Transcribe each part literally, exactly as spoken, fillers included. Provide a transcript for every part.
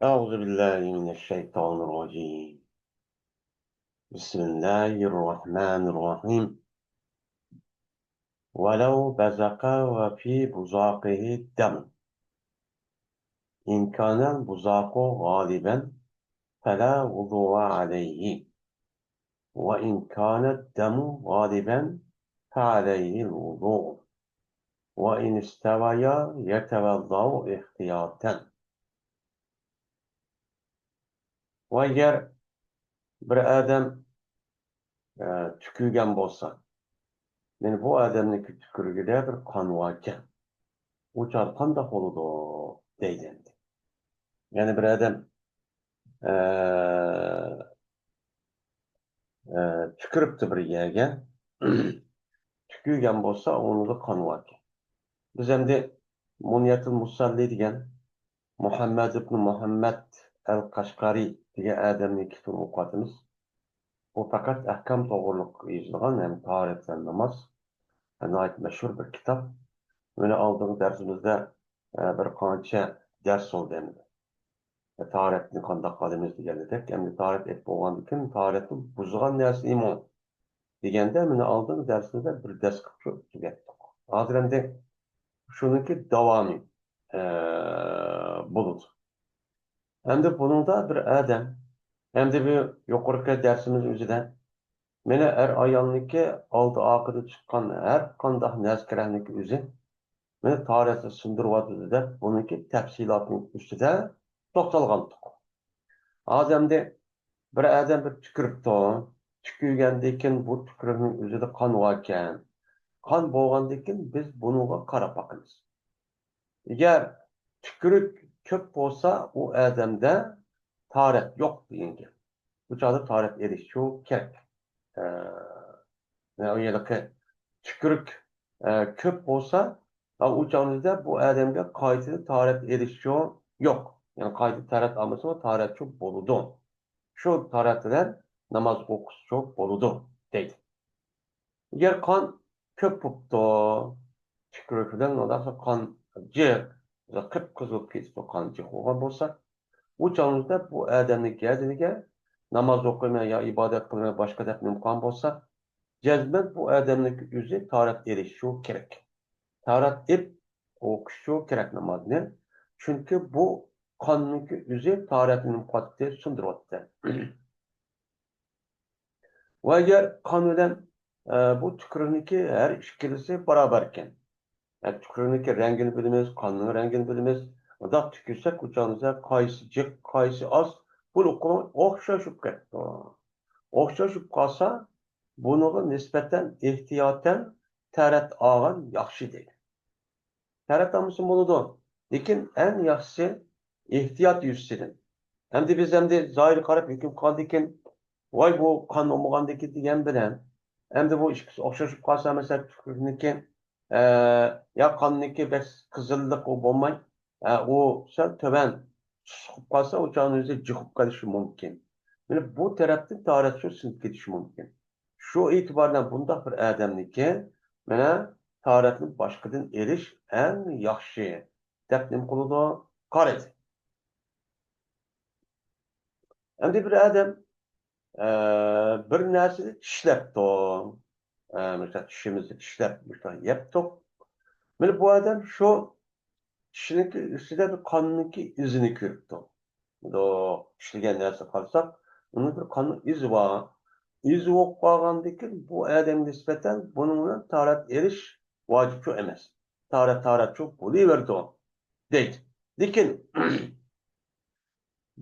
أعوذ بالله من الشيطان الرجيم. بسم الله الرحمن الرحيم. ولو بزق وفي بزاقه دم. إن كان البزاق غالبا فلا وضوء عليه. وإن كان الدم غالبا فعليه الوضوء. وإن استويا يتوضأ احتياطا. ۋە ئەگەر بىر ئادەم، ئە، تۈكۈرگەن بولسا، يەنى بۇ ئادەمنىڭ تۈكۈرۈكىدە بىر قان باركەن، ئۇ چاغدا قانداق بولىدۇ؟ دەيدۇ ئەمدى. يەنى بىر ئادەم، ئە، ئە، تۈكۈرۈپتۇ بىر يەرگە. تۈكۈرگەن بولسا، ئۇنىڭدا قان باركەن. بىز ئەمدى مۇنيەتۇل مۇسەللى دېگەن مۇھەممەد ئىبنى مۇھەممەد ئەل قەشقەرى دېگەن ئادەمنىڭ كىتابىنى ئوقۇۋاتىمىز. بۇ پەقەت ئەھكام توغرۇلۇق يېزىلغان ھەم تاھارەت بىلەن ناماز، ناھايىتى مەشھۇر بىر كىتاب. مانا ئالدىنقى دەرسىمىزدە، ئە، بىر قانچە دەرس بولدى ئەمدى. تاھارەتنى قانداق قىلىمىز دېگەندەك، ئەمدى تاھارەت ئېلىپ بولغاندىن كېيىن، تاھارەتنى بۇزغان نەرسە نېمە دېگەندە، مانا ئالدىنقى دەرسىمىزدە بىر دەرس قىلىپ تۈگەتتۇق. ھازىر ئەمدى شۇنىڭكى داۋامى، ئە، بولىدۇ. ئەمدى بۇنىڭدا بىر ئادەم، ئەمدى بۇ يۇقىرىقى دەرسىمىز ئۆزىدە، مانا ئەر-ئايالنىڭكى ئالدى-ئارقىدا چىققان ھەر قانداق نەرسە-كېرەكنىڭكى ئۆزى، مانا تاھارەتنى سۇندۇرۇۋاتىدۇ دەپ، بۇنىڭكى تەپسىلاتىنىڭ ئۈستىدە توختالغانتۇق. ھازىر ئەمدى بىر ئادەم بىر تۈكۈرۈپتۇ. تۈكۈرگەندىن كېيىن بۇ تۈكۈرۈكنىڭ ئۆزىدە قان باركەن. قان بولغاندىن كېيىن بىز بۇنىڭغا قاراپ باقىمىز. ئەگەر تۈكۈرۈك كۆپ بولسا، ئۇ ئادەمدە تاھارەت يوق دېگەن گەپ. بۇ چاغدا تاھارەت ئېلىشى كېرەك. ئە، يەنى ئۇ ھېلىقى تۈكۈرۈك، ئە، كۆپ بولسا، ئا، ئۇ چاغدا بۇ ئادەمگە قايتىدىن تاھارەت ئېلىشى يوق. يەنى قايتا تاھارەت ئالمىسىمۇ تاھارەتچى بولىدۇ. شۇ تاھارەت بىلەن ناماز ئوقۇسىچۇ بولىدۇ، دەيدۇ. ئەگەر قان كۆپ بوپتۇ، تۈكۈرۈكىدىن قان جىق، قىپقىزىل بولۇپ كېتىپتۇ، قان جىق بولغان بولسا، ئۇ چاغدا بۇ ئادەمنىڭ گەدىنىگە ناماز ئوقۇيمەن يا ئىبادەت قىلىمەن باشقا دەپ نېمە قىلغان بولسا، جەزمەن بۇ ئادەمنىڭ ئۆزى تاھارەت ئېلىشى كېرەك. تاھارەت ئېلىپ ئوقۇشى كېرەك نامازنى. چۈنكى بۇ قاننىڭكى ئۆزى تاھارەتنى نېمە قىلىۋاتتى؟ سۇندۇرۇۋاتتى. ۋە ئەگەر قان بىلەن، ئە، بۇ تۈكۈرۈكنىڭكى ھەر ئىككىلىسى بارابەر ئىكەن. ئە، تۈكۈرۈكنىڭكى رەڭگىنى بىلىمىز، قاننىڭ رەڭگىنى بىلىمىز. ئۇنداق تۈكۈرسەك، ئۇ چاغدا قايسى جىق، قايسى ئاز، بۇنى ئوخشاش بولۇپ كەتتى. ئوخشاش بولۇپ قالسا، بۇنىڭغا نىسبەتەن ئېھتىياتەن تاھارەت ئالغان ياخشى دەيدۇ. تاھارەت ئالمىسىمۇ بولىدۇ. لېكىن ئەڭ ياخشىسى ئېھتىيات يۈزىسىدىن. ئەمدى بىز ئەمدى زاھىرغا قاراپ ھۆكۈم قىلغاندىكىن، ۋاي، بۇ قان بولمىغاندىكىن دېگەن بىلەن، ئەمدى بۇ ئىككىسى ئوخشاش بولۇپ قالسا، مەسىلەن، تۈكۈرۈكنىڭكى، ئە، يا قاننىڭكى بەك قىزىللىق ئۇ بولماي، ئە، ئۇ سەل تۆۋەن سۇسلۇق بولۇپ قالسا، ئۇ چاغنىڭ ئۆزى جىق بولۇپ قېلىشى مۇمكىن. مانا بۇ تەرەپتىن تاھارەت سۇ سىڭىپ كېتىشى مۇمكىن. شۇ ئېتىبار بىلەن بۇنداق بىر ئادەمنىڭكى، مانا، تاھارەتنى باشقىدىن ئېلىش ئەڭ ياخشى، دەپ نېمە قىلىدۇ؟ قارايدۇ. ئەمدى بىر ئادەم، ئە، بىر نەرسىنى چىشلەپتۇ. ئە، مىسال، چىشىمىزنى چىشلەپ، مۇشۇنداق يەپتۇق. مانا بۇ ئادەم شۇ چىشنىڭكى ئۈستىدە بىر قاننىڭكى ئىزىنى كۆرۈپتۇ. مۇنداق چىشلىگەن نەرسە قارىساق، ئۇنىڭ بىر قاننىڭ ئىزى بار. ئىزى بولۇپ قالغاندىن كېيىن بۇ ئادەمگە نىسبەتەن بۇنىڭ بىلەن تاھارەت ئېلىش ۋاجىپچۇ ئەمەس. تاھارەت تاھارەتچۇ بولۇۋېرىدۇ، دەيدۇ. لېكىن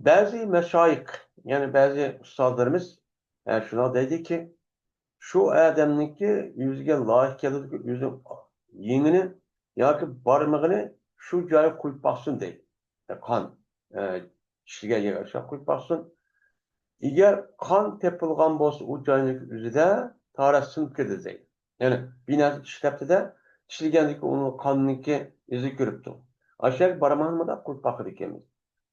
بەزى مەشايىخ، يەنى بەزى ئۇستازلىرىمىز، ئە، شۇنداق دەيدۇكى، شۇ ئادەمنىڭكى ئۆزىگە لايىق كېلىدىكى ئۆزىنىڭ يېڭىنى ياكى بارمىقىنى شۇ جايغا قويۇپ باقسۇن دەيدۇ. ئە، قان، ئە، چىشلىگەن يەرگە ئاشۇنداق قويۇپ باقسۇن. ئەگەر قان تېپىلغان بولسا ئۇ جاينىڭكى ئۆزىدە، تاھارەت سىڭىپ كېتىدۇ دەيدۇ. يەنى بىر نەرسە چىشلەپتۇ-دە، چىشلىگەندىكى ئۇنىڭ قاننىڭكى ئىزى كۆرۈپتۇ. ئاشۇ يەرگە بارماقنى مۇنداق قويۇپ باقىدىكەنمىز.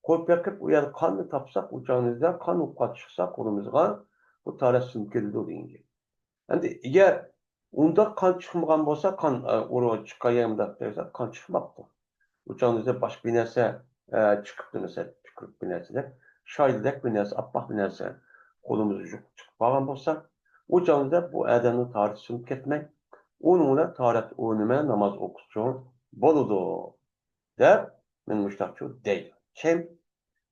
قويۇپ بېقىپ، ئۇ يەردە قاننى تاپساق، ئۇ چاغنىڭ ئۆزىدە قان ئوققا چىقسا قولىمىزغا، بۇ تاھارەت سىڭىپ كېتىدۇ دېگەن گەپ. ئەمدى ئەگەر ئۇنداق قان چىقمىغان بولسا، قان، ئە، ئۇرۇق چىققان يەردە مۇنداق دېسە، قان چىقماپتۇ. ئۇ چاغنىڭ ئۆزىدە باشقا بىر نەرسە ئە، چىقىپتۇ، مەسىلەن، تۈكرۈك بىر نەرسىدەك، شايدىدەك بىر نەرسە، ئاپئاق بىر نەرسە قولىمىزدا يۇقۇپ چىقىپ قالغان بولسا، ئۇ چاغدا بۇ ئادەمنىڭ تارىتى سۇنۇپ كەتمەي، ئۇنىڭ بىلەن تارەت ئۇ نېمە ناماز ئوقۇسىچۇ بولىدۇ، دەپ مەن مۇشتاقچۇ دەيدۇ. كىم؟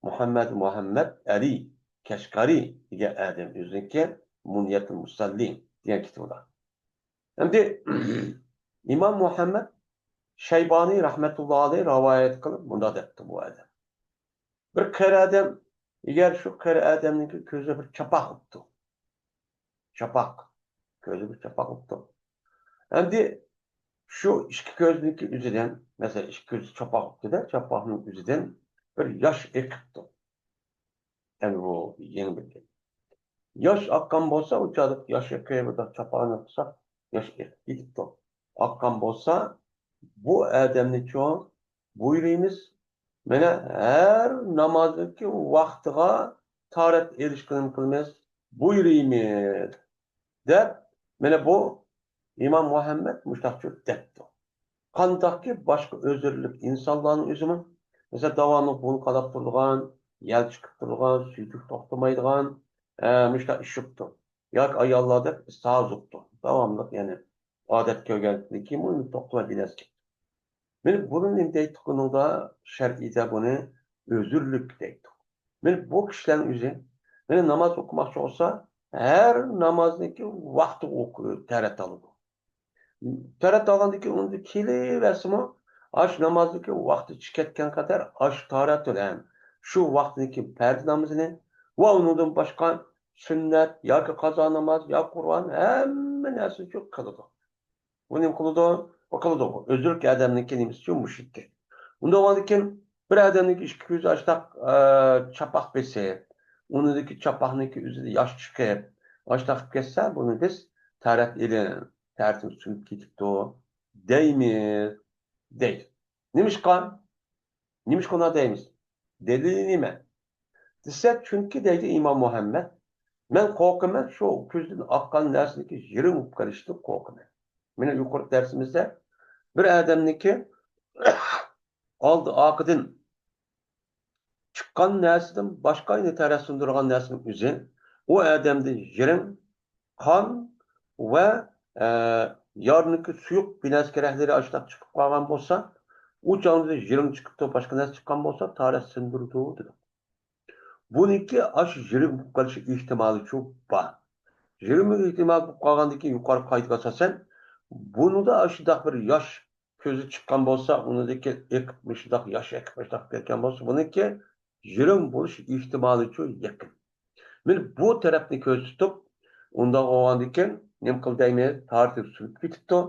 مۇھەممەد، مۇھەممەد ئەلى كەشقەرى دېگەن ئادەم ئۆزىنىڭكى مۇنيەتۇل مۇسەللى دېگەن كىتابىدا. ئەمدى ئىمام مۇھەممەد شەيبانى رەھمەتۇللا ئەلەيھ رىۋايەت قىلىپ مۇنداق دەپتۇ بۇ ئادەم. بىر قېرى ئادەم، ئەگەر شۇ قېرى ئادەمنىڭكى كۆزى بىر چاپاق ئۇپتۇ. چاپاق. كۆزى بىر چاپاق ئۇپتۇ. ئەمدى شۇ ئىككى كۆزنىڭكى ئۆزىدىن، مەسىلەن، ئىككى كۆزى چاپاق ئۇپتۇ-دە، چاپاقنىڭ ئۆزىدىن بىر ياش ئېقىپتۇ. ئەمدى بۇ يېڭى بىر گەپ. ياش ئاققان بولسا، ئۇ چاغدا ياش ئېقىپ، چاپاقنى قىلساق، ياش ئېقىپ كېتىپتۇ. ئاققان بولسا، بۇ ئادەمنىچۇ بۇيرۇيمىز، مانا ھەر نامازنىڭكى ۋاقتىغا تارەت ئېلىشقا نېمە قىلىمىز؟ بۇيرۇيمىز، دەپ، مانا بۇ ئىمام مۇھەممەد مۇشتاقچۇ دەپتۇ. قانداقكى باشقا ئۆزرىلىك ئىنسانلارنىڭ ئۆزىمۇ، مەسىلەن، داۋاملىق بۇرۇن قاناپ تۇرىدىغان، يەل چىقىپ تۇرىدىغان، سۈيدۈك توختىمايدىغان، ئە، مۇشۇنداق ئىش بوپتۇ. ياكى ئاياللاردەك ئىستىھازە بوپتۇ. داۋاملىق، يەنى ئادەت كۆرگەندىن كېيىن ئۇنى توختىماي بىر نەرسە. مانا بۇنى نېمە دەيتتۇق بۇنىڭدا؟ شەرئىدە بۇنى ئۆزرىلىك دەيتتۇق. مانا بۇ كىشىلەرنىڭ ئۆزى، مانا ناماز ئوقۇماقچى بولسا، ھەر نامازنىڭكى ۋاقتىغا ئوقۇ-، تەرەت ئالىدۇ. تەرەت ئالغاندىن كېيىن ئۇندا كېلىۋەرسىمۇ، ئاشۇ نامازنىڭكى ۋاقتى چىقىپ كەتكەن قەدەر ئاشۇ تارەت بىلەن شۇ ۋاقتىدىكى پەردە نامىزىنى ۋە ئۇنىڭدىن باشقا سۈننەت ياكى قازا ناماز يا قۇرئان ھەممە نەرسىنى شۇ قىلىدۇ. بۇ نېمە قىلىدۇ؟ بۇ قىلىدۇ. بۇ ئۆزرىلىك ئادەمنىڭكى نېمىسى شۇ مۇشۇ ئىكەن. ئۇنداق بولغاندىن كېيىن بىر ئادەمنىڭكى ئىككى كۆزى ئاشتاق، ئە، چاپاق بېسىپ، ئۇنىڭدىكى چاپاقنىڭكى ئۆزىدە ياش چىقىپ، ئاشتاق قىلىپ كەتسە، بۇنى بىز تارەت ئېلىڭ، تارىتىڭ سۈنۈپ كېتىپتۇ دەيمىز، دەيدۇ. نېمىشقا؟ نېمىشقا ئۇنداق دەيمىز؟ دەلىلى نېمە؟ دېسە، چۈنكى دەيدۇ ئىمام مۇھەممەد، مەن قورقىمەن شۇ كۆزدىن ئاققان نەرسىنىڭكى يىرىڭ بولۇپ قېلىشىدىن قورقىمەن. مانا يۇقىرىقى دەرسىمىزدە بىر ئادەمنىڭكى ئالدى ئارقىدىن چىققان نەرسىدىن باشقا يەنە تەرەت سۇندۇرغان نەرسىنىڭ ئۆزى ئۇ ئادەمدە يىرىڭ، قان ۋە، ئە، يارنىڭكى سۇيۇق بىنەسكە رەھلىرى ئاشۇنداق چىقىپ قالغان بولسا، ئۇ چاغدا يىرىڭ چىقىپتۇ، باشقا نەرسە چىققان بولسا، تارەت سۇندۇرىدۇ دېدۇق. بۇنىڭكى ئاشۇ يىرىڭ بولۇپ قېلىش ئېھتىمالىچۇ بار. يىرىڭ ئېھتىمال بولۇپ قالغاندىن كېيىن يۇقىرى قائىدىگە ئاساسەن، بۇنىڭدا ئاشۇنداق بىر ياش كۆزى چىققان بولسا، ئۇنىڭدىكى ئېقىپ، مۇشۇنداق ياش ئېقىپ، مۇشۇنداق كەتكەن بولسا، بۇنىڭكى يىرىڭ بولۇش ئېھتىمالىچۇ يېقىن. مانا بۇ تەرەپنى كۆزدە تۇتۇپ، ئۇنداق بولغاندىكىن نېمە قىل دەيمىز؟ تارىتى سۈنۈپ كېتىپتۇ.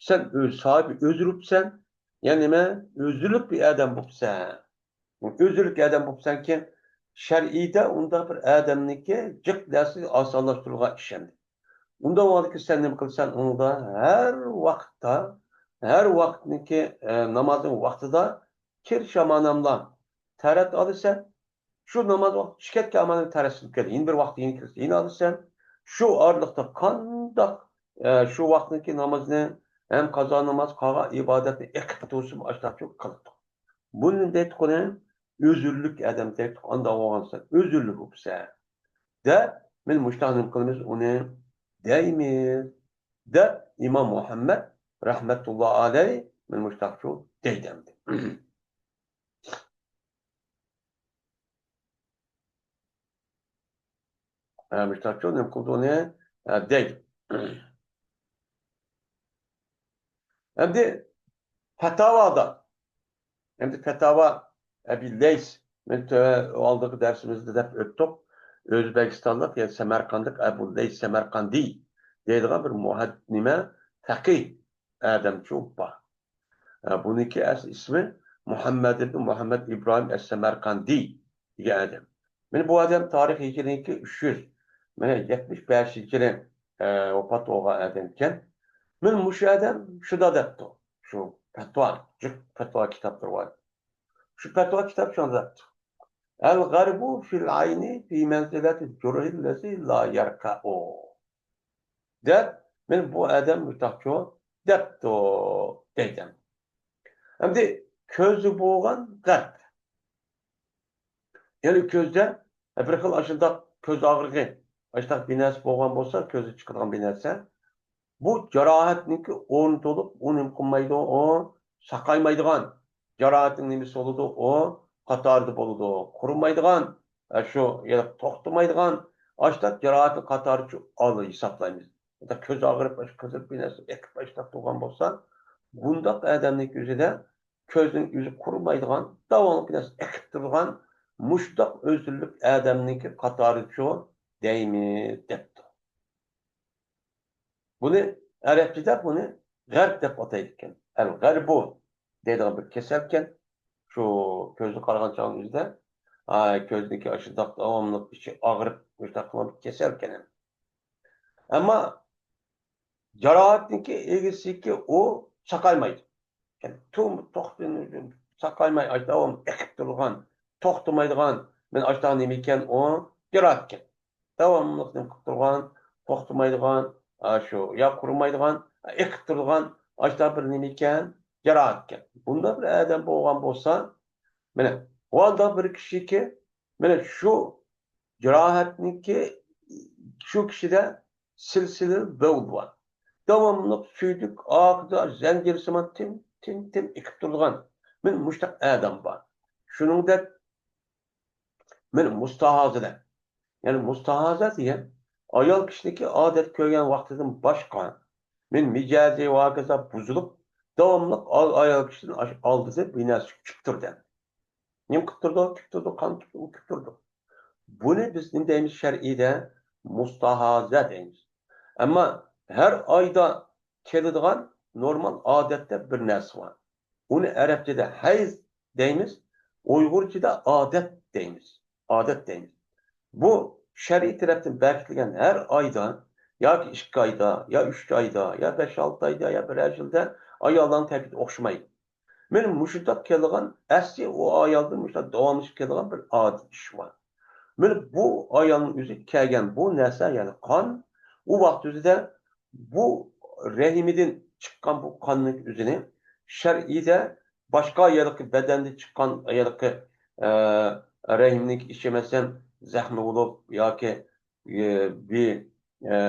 سەن ئۆز ساھىبى ئۆزرۈپسەن. يەنى نېمە؟ ئۆزرۈلۈك بىر ئادەم بوپسەن. ئۆزرۈلۈك ئادەم بوپسەنكى، شەرئىدە ئۇنداق بىر ئادەمنىڭكى جىق نەرسىگە ئاسانلاشتۇرۇلغان ئىش ئەمدى. ئۇنداق بولغاندىكىن سەن نېمە قىلىسەن؟ ئۇنىڭدا ھەر ۋاقىتتا، ھەر ۋاقىتنىڭكى، ئە، نامازنىڭ ۋاقتىدا كىر شاماناملا تەرەت ئالىسەن. شۇ ناماز ۋاقتى چىقىپ كەتكەن ئامالنى تەرەت سۈنۈپ كەتتى. يەنە بىر ۋاقىت يەنە كىرسە، يەنە ئالىسەن. شۇ ئارىلىقتا قانداق، ئە، شۇ ۋاقىتنىڭكى نامازنى ھەم قازا ناماز، قالغان ئىبادەتنى ئېقىپ تۇرسىمۇ ئاشتاق قىلىدۇ. بۇنى دەيتتۇق ئۇنى ئۆزرىلىك ئادەم دەيتتۇق، ئانداق بولغانسەن، ئۆزرىلىك بوپسەن، دەپ، مانا مۇشتاق نېمە قىلىمىز ئۇنى دەيمىز، دەپ، ئىمام مۇھەممەد رەھمەتۇللا ئەلەي مانا مۇشتاقچۇ دەيدۇ ئەمدى. ھە، مۇشتاقچۇ نېمە قىلدى ئۇنى؟ ھە، دەيدۇ. ئەمدى پەتاۋادا، ئەمدى پەتاۋا ئەبى لەيس، مەن تۆ-، ئالدىقى دەرسىمىزدە دەپ ئۆتتۇق. ئۆزبېكىستانلىق، يەنى سەمەرقاندلىق ئەبۇ لەيس سەمەرقاندى دەيدىغان بىر مۇھەد-، نېمە، پەقىھ ئادەمچۇ بار. ھە، بۇنىڭكى ئەسلى ئىسمى مۇھەممەد ئىبن مۇھەممەد ئىبراھىم ئەس-سەمەرقاندى دېگەن ئادەم. مانا بۇ ئادەم تارىخ ھىجرىينىڭكى ئۈچ يۈز، مانا يەتمىش بەشىنچى يىلى، ئە، ۋاپات بولغان ئادەمكەن. مانا مۇشۇ ئادەم شۇنداق دەپتۇ. شۇ پەتىۋا، جىق پەتىۋا كىتابلىرى بار. شۇ پەتىۋا كىتاب شۇنداق دەپتۇ. ئەل غەربۇ فىل ئەينى فى مەنزىلەتى جۇرھىل لەزى لا يەرقەئۇ. دەپ، مانا بۇ ئادەم مۇشتاقچۇ دەپتۇ، دەيدۇ. ئەمدى كۆزى بولغان غەرب. يەنى كۆزدە بىر خىل ئاشۇنداق كۆز ئاغرىقى، ئاشۇنداق بىر نەرسە بولغان بولسا، كۆزدە چىقىدىغان بىر نەرسە، بۇ جاراھەتنىڭكى ئورنى تولۇپ، ئۇ نېمە قىلمايدۇ، ئۇ ساقايمايدىغان، جاراھەتنىڭ نېمىسى بولىدۇ، ئۇ قاتارىدا بولىدۇ، قۇرۇمايدىغان، ئە، شۇ يەنە توختىمايدىغان، ئاشۇنداق جاراھەتنىڭ قاتارىچۇ ئالدى ھېسابلايمىز. كۆز ئاغرىپ، كۆزدە بىر نەرسە ئېقىپ، ئاشۇنداق تۇرغان بولسا، بۇنداق ئادەمنىڭ ئۆزىدە كۆزنىڭ ئۆزى قۇرۇمايدىغان، داۋاملىق بىر نەرسە ئېقىپ تۇرىدىغان، مۇشۇنداق ئۆزۈللۈك ئادەمنىڭكى قاتارىچۇ دەيمىز، دەپتۇ. بۇنى ئەرەبچىدە بۇنى غەرب دەپ ئاتايدىكەن. ئەل غەربۇ دەيدىغان بىر كېسەلكەن. شۇ كۆزنى قارىغان چاغنىڭ ئۆزىدە، ئاي، كۆزنىڭكى ئاشۇنداق داۋاملىق ئىچى ئاغرىپ، مۇشۇنداق قىلغان بىر كېسەلكەن. ئەمما جاراھەتنىڭكى ئىگىسىكى ئۇ ساقايمايدۇ. يەنى تو-، توختىماي، ساقايماي، داۋام ئېقىپ تۇرىدىغان، توختىمايدىغان، مەن ئاشۇنداق نېمە ئىكەن، ئۇ جاراھەتكەن. داۋاملىق نېمە قىلىپ تۇرغان، توختىمايدىغان، ئاشۇ يا قۇرۇمايدىغان، ئېقىپ تۇرىدىغان، ئاشۇنداق بىر نېمە ئىكەن، جاراھەتكەن. بۇنداق بىر ئادەم بولغان بولسا، مانا، ئۇنداق بىر كىشىكى، مانا شۇ جاراھەتنىڭكى، شۇ كىشىدە سىلسىلە بەۋل بار. داۋاملىق سۈيدۈك ئاقىدا زەنجىرسىمان تىم، تىم، تىم ئېقىپ تۇرىدىغان، مانا مۇشۇنداق ئادەم بار. شۇنىڭدەك مانا مۇستاھازە دەپ. يەنى مۇستاھازە دېگەن ئايال كىشىنىڭكى ئادەت كۆرگەن ۋاقتىدىن باشقا، مانا مىجەزى ۋە ھاكازا بۇزۇلۇپ، داۋاملىق ئا-، ئايال كىشىدىن ئاش-، ئالدىدا بىر نەرسە كۈتۈپ تۇرىدۇ. نېمە قىلىپ تۇرىدۇ؟ كۈتۈپ تۇرىدۇ، قان كۈتۈپ، ئۇ كۈتۈپ تۇرىدۇ. بۇنى بىز نېمە دەيمىز شەرئىيدە؟ مۇستاھازە دەيمىز. ئەمما ھەر ئايدا كېلىدىغان نورمال ئادەتتە بىر نەرسە بار. ئۇنى ئەرەبچىدە ھەيز دەيمىز، ئۇيغۇرچىدا ئادەت دەيمىز. ئادەت دەيمىز. بۇ شەرئىي تەرەپتىن بەكىتىلگەن ھەر ئايدا ياكى ئىككى ئايدا، يا ئۈچ ئايدا، يا بەش-ئالتە ئايدا، يا بىرەر يىلدا ئاياللارنىڭ تەبىئىتى ئوخشىمايدۇ. مانا مۇشۇنداق كېلىدىغان، ئەسلى ئۇ ئايالدىن مۇشۇنداق داۋاملىشىپ كېلىدىغان بىر ئادەت ئىش بار. مانا بۇ ئايالنىڭ ئۆزى كەلگەن بۇ نەرسە، يەنى قان، ئۇ ۋاقىت ئۆزىدە بۇ رەھىمىدىن چىققان بۇ قاننىڭ ئۆزىنى شەرئىيدە باشقا ھېلىقى بەدەندىن چىققان ھېلىقى، ئە، رەھىمنىڭ ئىچى مەسىلەن زەخمى بولۇپ ياكى، ئە، بىر، ئە،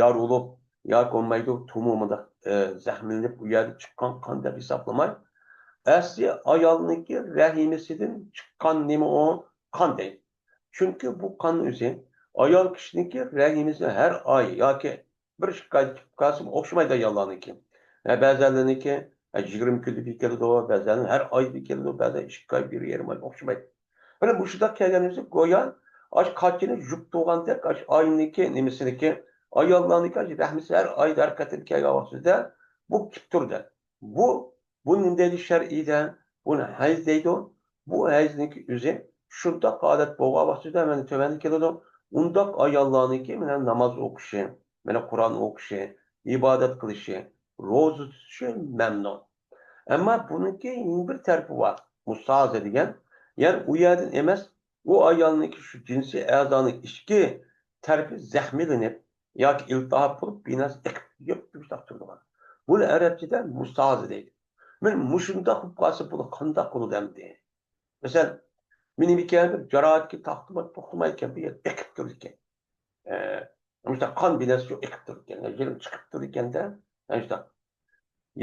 يارا بولۇپ ياكى بولمايدۇ، تومۇر مۇنداق، ئە، زەخىملىنىپ ئۇ يەردىن چىققان قان دەپ ھېسابلىماي، ئەسلى ئايالنىڭكى رەھىمىسىدىن چىققان نېمە ئۇ؟ قان دەيدۇ. چۈنكى بۇ قان ئۆزى ئايال كىشىنىڭكى رەھىمىسى ھەر ئاي ياكى بىر ئىككى ئاي كېلىپ قالسىمۇ ئوخشىمايدۇ ئاياللارنىڭكى. ھە، بەزەنلەرنىڭكى، ھە، يىگىرمە كۈندە بىر كېلىدۇ، بەزەنلەر ھەر ئايدا بىر كېلىدۇ، بەزەن ئىككى ئاي، بىر يېرىم ئاي ئوخشىمايدۇ. مانا مۇشۇنداق كەلگەنىمىزدە گويا ئاشۇ قاچىنى يۇپ تۇرغاندەك، ئاشۇ ئاينىڭكى نېمىسىنىڭكى، ئاياللارنىڭكى ئاشۇ رەھمىسى ھەر ئايدا ھەر قېتىم كەلگەن ۋاقتىدا بۇ كېلىپ تۇرىدۇ. بۇ، بۇ نېمە دەيدۇ شەرئىيدە؟ بۇنى ھەيز دەيدۇ. بۇ ھەيزنىڭكى ئۆزى شۇنداق ھالەت بولغان ۋاقتىدا مانا تۆۋەندە كېلىدۇ. ئۇنداق ئاياللارنىڭكى مانا ناماز ئوقۇشى، مانا قۇرئان ئوقۇشى، ئىبادەت قىلىشى، روزا تۇتۇشى مەمنۇن. ئەمما بۇنىڭكى يەنە بىر تەرىپى بار. مۇستاھازە دېگەن، يەنى ئۇ يەردىن ئەمەس، ئۇ ئايالنىڭكى شۇ جىنسىي ئەزانىڭ ئىچكى تەرىپى زەخىملىنىپ ياكى ئىلتىھاب بولۇپ، بىناسى ئېقىپ يۈرۈپ تۇرىدىغان. بۇنى ئەرەبچىدە مۇستاھازە دەيدۇ. مانا مۇشۇنداق بولۇپ قالسا، بۇنى قانداق قىلىدۇ ئەمدى؟ مەسىلەن، مېنىڭ بىر كەم بىر جاراھەتكە تاقتىماي، توختىمايدىكەن، بىر يەر ئېقىپ تۇرىدىكەن. ئە، مۇشۇنداق قان بىناسى شۇ ئېقىپ تۇرىدىكەن. يېرىم چىقىپ تۇرىدىكەندە، مۇشۇنداق.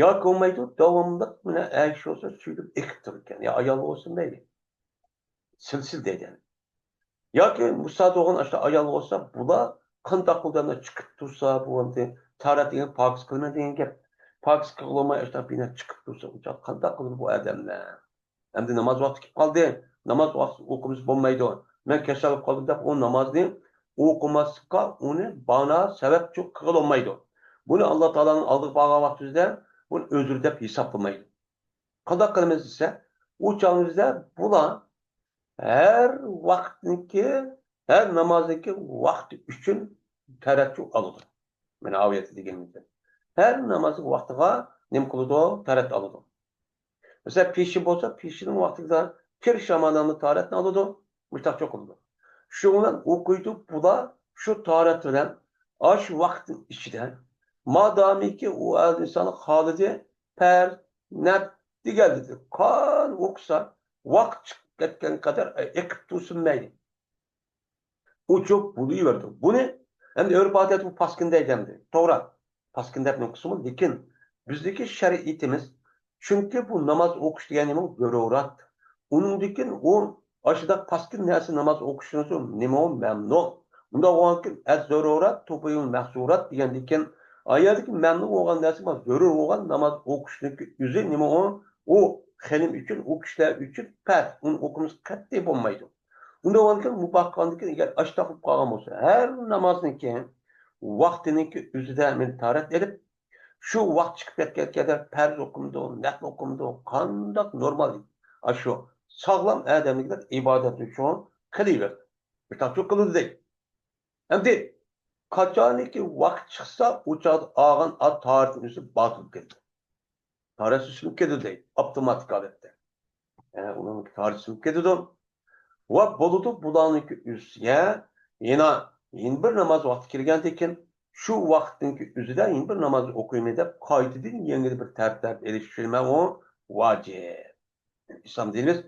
ياكى بولمايدۇ، داۋاملىق مانا ئەر كىشى بولسا سۈيدۈپ ئېقىپ تۇرىدىكەن. يا ئايال بولسۇن مەيلى. سىلسىلە دەيدۇ. ياكى مۇسا بولغان ئاشۇ ئايال بولسا، بۇلار قانداق قىلىدۇ ئەمدى چىقىپ تۇرسا، بۇ ئەمدى تارەت دېگەن پاكىز قىلىمەن دېگەن گەپ. پاكىز قىلغىلىماي ئاشۇنداق بىنا چىقىپ تۇرسا، ئۇ چاغ قانداق قىلىدۇ بۇ ئادەملەر؟ ئەمدى ناماز ۋاقتى كېلىپ قالدى، ناماز ۋاقتى ئوقۇمىسا بولمايدۇ، مەن كېسەل بولۇپ قالدىم دەپ، ئۇ نامازنى ئوقۇماسلىققا ئۇنى بانا سەۋەبچى قىلغىلى بولمايدۇ. بۇنى ئاللا تائالانىڭ ئالدىغا بارغان ۋاقتىمىزدا بۇنى ئۆزرە دەپ ھېسابلىمايدۇ. قانداق قىلىمىز دېسە، ئۇ چاغىمىزدا بۇلار ھەر ۋاقىتنىڭكى، ھەر نامازنىڭكى ۋاقتى ئۈچۈن تەرەتچۇ ئالىدۇ. مانا ئاۋۇ يەردە دېگىنىمىزدەك. ھەر نامازنىڭ ۋاقتىغا نېمە قىلىدۇ؟ تەرەت ئالىدۇ. مەسىلەن، پېشىن بولسا، پېشىننىڭ ۋاقتىدا پېرىشاماناننى تارەتنى ئالىدۇ، مۇشتاقچۇ قىلىدۇ. شۇنىڭ بىلەن ئوقۇيدۇ، بۇلار شۇ تارەت بىلەن ئاشۇ ۋاقىتنىڭ ئىچىدە، مادامىكى ئۇ ئىنسان خالىدى پەرز، نەپ دېگەنلىدى. قان ئوقۇسا، ۋاقىت چىق-، كەتكەن قەدەر ئېقىپ تۇرسۇن مەيلى. ئۇچۇپ بولۇۋېرىدۇ. بۇنى ئەمدى ئۆرپ-ئادەت بۇ پاسكىنا دەيدۇ ئەمدى. توغرا. پاسكىنا دەپ نېمە قىلسىمۇ، لېكىن بىزدىكى شەرىئىتىمىز، چۈنكى بۇ ناماز ئوقۇش دېگەن نېمە؟ زۆرۈرات. ئۇنىڭدىن كېيىن ئۇ ئاشۇنداق پاسكىنا نەرسە ناماز ئوقۇشنىڭ نېمە ئۇ؟ مەمنۇ. ئۇنداق بولغاندىكىن، ئەز زۆرۇرات تۇبىھۇل مەھزۇرات دېگەندىن كېيىن، ئايەتتىكى مەمنۇ بولغان نەرسە، زۆرۈر بولغان ناماز ئوقۇشنىڭكى ئۆزى نېمە ئۇ؟ ئۇ خېنىم ئۈچۈن، ئۇ كىشىلەر ئۈچۈن پەرز. ئۇنى ئوقۇمىسا قەتئىي بولمايدۇ. ئۇنداق بولغاندىكىن، مۇباھ قىلغاندىكىن، ئەگەر ئاشتاق بولۇپ قالغان بولسا، ھەر نامازنىڭكى ۋاقتىنىڭكى ئۆزىدە مەن تارەت ئېلىپ، شۇ ۋاقىت چىقىپ كەتكەن قەدەر پەرز ئوقۇمدۇ، نەپلى ئوقۇمدۇ، قانداق نورمال، ئاشۇ ساغلام ئادەملىكلەر ئىبادەت ئۈچۈن قىلىۋېرىدۇ. بىر تاپشۇرۇق قىلىدۇ دەيدۇ. ئەمدى قاچانكى ۋاقىت چىقسا، ئۇ چاغدا ئالغان تارەتنىڭ ئۆزى باتىل كېتىدۇ. تارەت سۈزۈلۈپ كېتىدۇ دەيدۇ، ئاپتوماتىك ھالەتتە. ئە، ئۇنىڭ تارىخى سىڭىپ كېتىدۇ. ۋە بولىدۇ، بۇلارنىڭكى ئۈستىگە يەنە، يەنە بىر ناماز ۋاقتى كەلگەندىن كېيىن، شۇ ۋاقىتنىڭكى ئۆزىدە يەنە بىر ناماز ئوقۇيمەن دەپ، قايتىدىن يەنە بىر تەرتىپ ئېلىش شۇ نېمە ئۇ؟ ۋاجىپ. ئىسلام دىنىمىز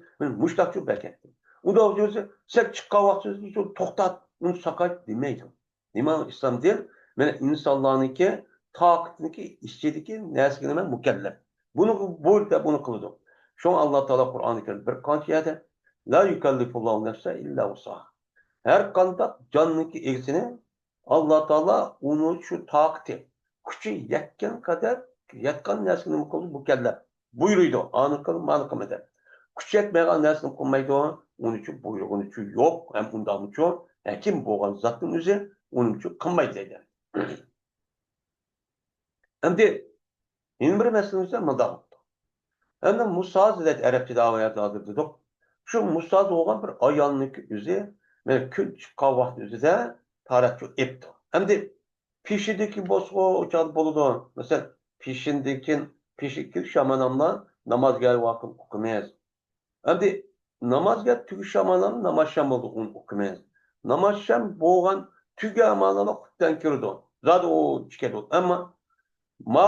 مۇشۇنداق بەرگەن. ئۇنداق بولسا، سەن چىققان ۋاقتىدا توختات، ئۇنى ساقايت دېمەيدۇ. نېمە ئىسلام دىن؟ مانا ئىنسانلارنىڭكى تاقىتىنىڭكى ئىچىدىكى نەرسىگە نېمە مۇكەللەپ. بۇنى بۇيرۇپ دەپ بۇنى قىلىدۇ. شۇڭا ئاللا تائالا قۇرئانى كەرىمدە بىر قانچە يەردە، لا يۇكەللىفۇللاھۇ نەفسەن ئىللا ۋۇسئەھا. ھەر قانداق جاننىڭكى ئىگىسىنى ئاللا تائالا ئۇنى شۇ تاقىتى، كۈچى يەتكەن قەدەر، يەتكەن نەرسىگە نېمە قىلىدۇ؟ مۇكەللەپ. بۇيرۇيدۇ، ئانى قىل، مانى قىلما دەپ. كۈچ يەتمەيدىغان نەرسىنى قىلمايدۇ، ئۇنىڭ ئۈچۈن بۇيرۇغىنى ئۈچۈن يوق، ھەم ئۇنداقمۇچۇ، ھەكىم بولغان زاتنىڭ ئۆزى ئۇنىڭ ئۈچۈن قىلمايدۇ دەيدۇ. ئەمدى يەنە بىر مەسىلىمىز مۇنداق بوپتۇ. ئەمدى مۇساز دەيدۇ ئەرەبچىدە، ھازىر دېدۇق. شۇ مۇساز بولغان بىر ئايالنىڭكى ئۆزى، مانا كۈن چىققان ۋاقىت ئۆزىدە تارەتچۇ ئېپتۇ. ئەمدى پېشىندىكى بولسىغۇ ئۇ چاغدا بولىدۇ. مەسىلەن، پېشىندىن كېيىن، پېشىن كېلىش شاماناملا نامازگە ۋاقىت ئوقۇيمىز. ئەمدى نامازگە تۈگىشى ئامانلارنى نامازشام بولدى، ئۇنى ئوقۇيمىز. نامازشام بولغان تۈگە ئامانلارنى قۇتتەن كىرىدۇ. زادى ئۇ چىكەدۇ. ئەمما ما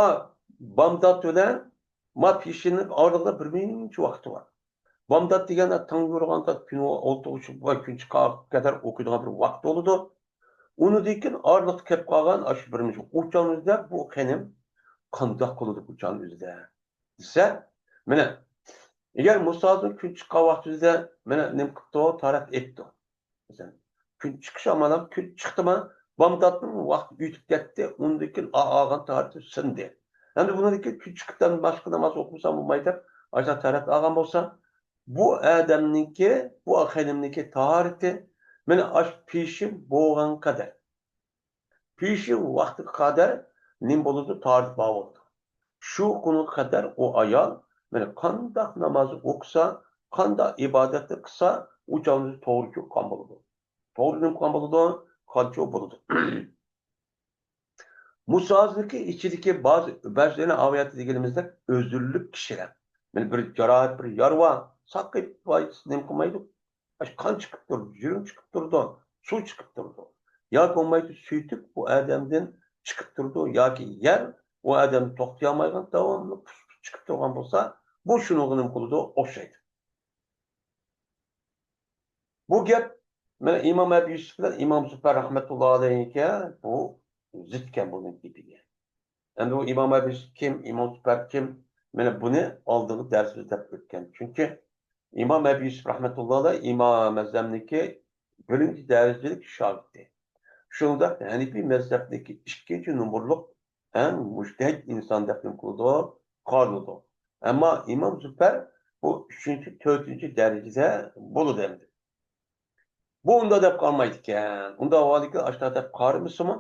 بامدات بىلەن ما پېشىننىڭ ئارىلىقىدا بىر مۇنچە ۋاقتى بار. بامدات دېگەندە تاڭ يورۇغاندا كۈن ئولتۇرغۇچە ۋە كۈن چىققانغا قەدەر ئوقۇيدىغان بىر ۋاقىت بولىدۇ. ئۇنىڭدىن كېيىن ئارىلىقتا كېلىپ قالغان ئاشۇ بىر مۇنچە ئۇچانىزدا بۇ خېنىم قانداق قىلىدۇ ئۇچان ئۆزىدە؟ دېسە، مانا، ئەگەر مۇسازىر كۈن چىققان ۋاقتىدا، مانا، نېمە قىپتۇ؟ تارەت ئېيتتى. مەسىلەن، كۈن چىقىش ئامال، كۈن چىقتىما، بامداتنىڭ ۋاقتى ئۆتۈپ كەتتى، ئۇندىن كېيىن ئا-، ئالغان تارىتى سىندى. ئەمدى بۇنىڭدىن كېيىن كۈن چىقىپتىن باشقا ناماز ئوقۇمىسام بولمايدۇ دەپ، ئاشۇنداق تارەت ئالغان بولسا، بۇ ئادەمنىڭكى، بۇ خېنىمنىڭكى تارىتى، مانا، ئاشۇ پېشىن بولغان قەدەر. پېشىن ۋاقتىغا قەدەر نېمە بولىدۇ؟ تارىت بار بولىدۇ. شۇ كۈنگە قەدەر ئۇ ئايال، مانا، قانداق ناماز ئوقۇسا، قانداق ئىبادەتنى قىلسا، ئۇ چاغدا توغرا قىلغان بولىدۇ. توغرا نېمە قىلغان بولىدۇ؟ قانچە بولىدۇ. مۇسازىرنىڭكى ئىچىدىكى بەزى، بەزىلەرنى ئاۋايەتتە دېگىنىمىزدەك ئۈزۈلۈپ كىشىلەر. مانا بىر جاراھەت، بىر يارا بار، ساقىيىپ نېمە قىلمايدۇ. قان چىقىپ تۇرىدۇ، يۈرۈك چىقىپ تۇرىدۇ، سۇ چىقىپ تۇرىدۇ. ياكى بولمايدۇ، سۈيتۈك بۇ ئادەمدىن چىقىپ تۇرىدۇ، ياكى يەر ئۇ ئادەمنى توختىيالمايدىغان داۋاملىق پۇس-پۇس چىقىپ تۇرغان بولسا، بۇ شۇنىڭغا نېمە قىلىدۇ؟ ئوخشايدۇ. بۇ گەپ مانا ئىمام ئەبۇ يۈسۈپ بىلەن ئىمام زۇپەر رەھمەتۇللا ئەلەيھىگە بۇ زىتكەن بۇنىڭ گېپىگە. ئەمدى بۇ ئىمام ئەبۇ يۈسۈپ كىم، ئىمام زۇپەر كىم؟ مانا بۇنى ئالدىنقى دەرسىمىزدە دەپ ئۆتكەن. چۈنكى ئىمام ئەبۇ يۈسۈپ رەھمەتۇللا ئەلەيھ ئىمام ئەزەمنىڭكى بىرىنچى دەرىجىلىك شاگىرتى. شۇنداق ھەنىپىي مەزھەپنىڭكى ئىككىنچى نومۇرلۇق ئەڭ مۇجتەھىد ئىنسان دەپ نېمە قىلىدۇ؟ قارىلىدۇ. ئەمما ئىمام زۇپەر بۇ ئۈچىنچى، تۆتىنچى دەرىجىدە بولىدۇ ئەمدى. بۇ ئۇنداق دەپ قارىمايدىكەن. ئۇنداق بولغاندىكىن ئاشۇنداق دەپ قارىمىسىمۇ،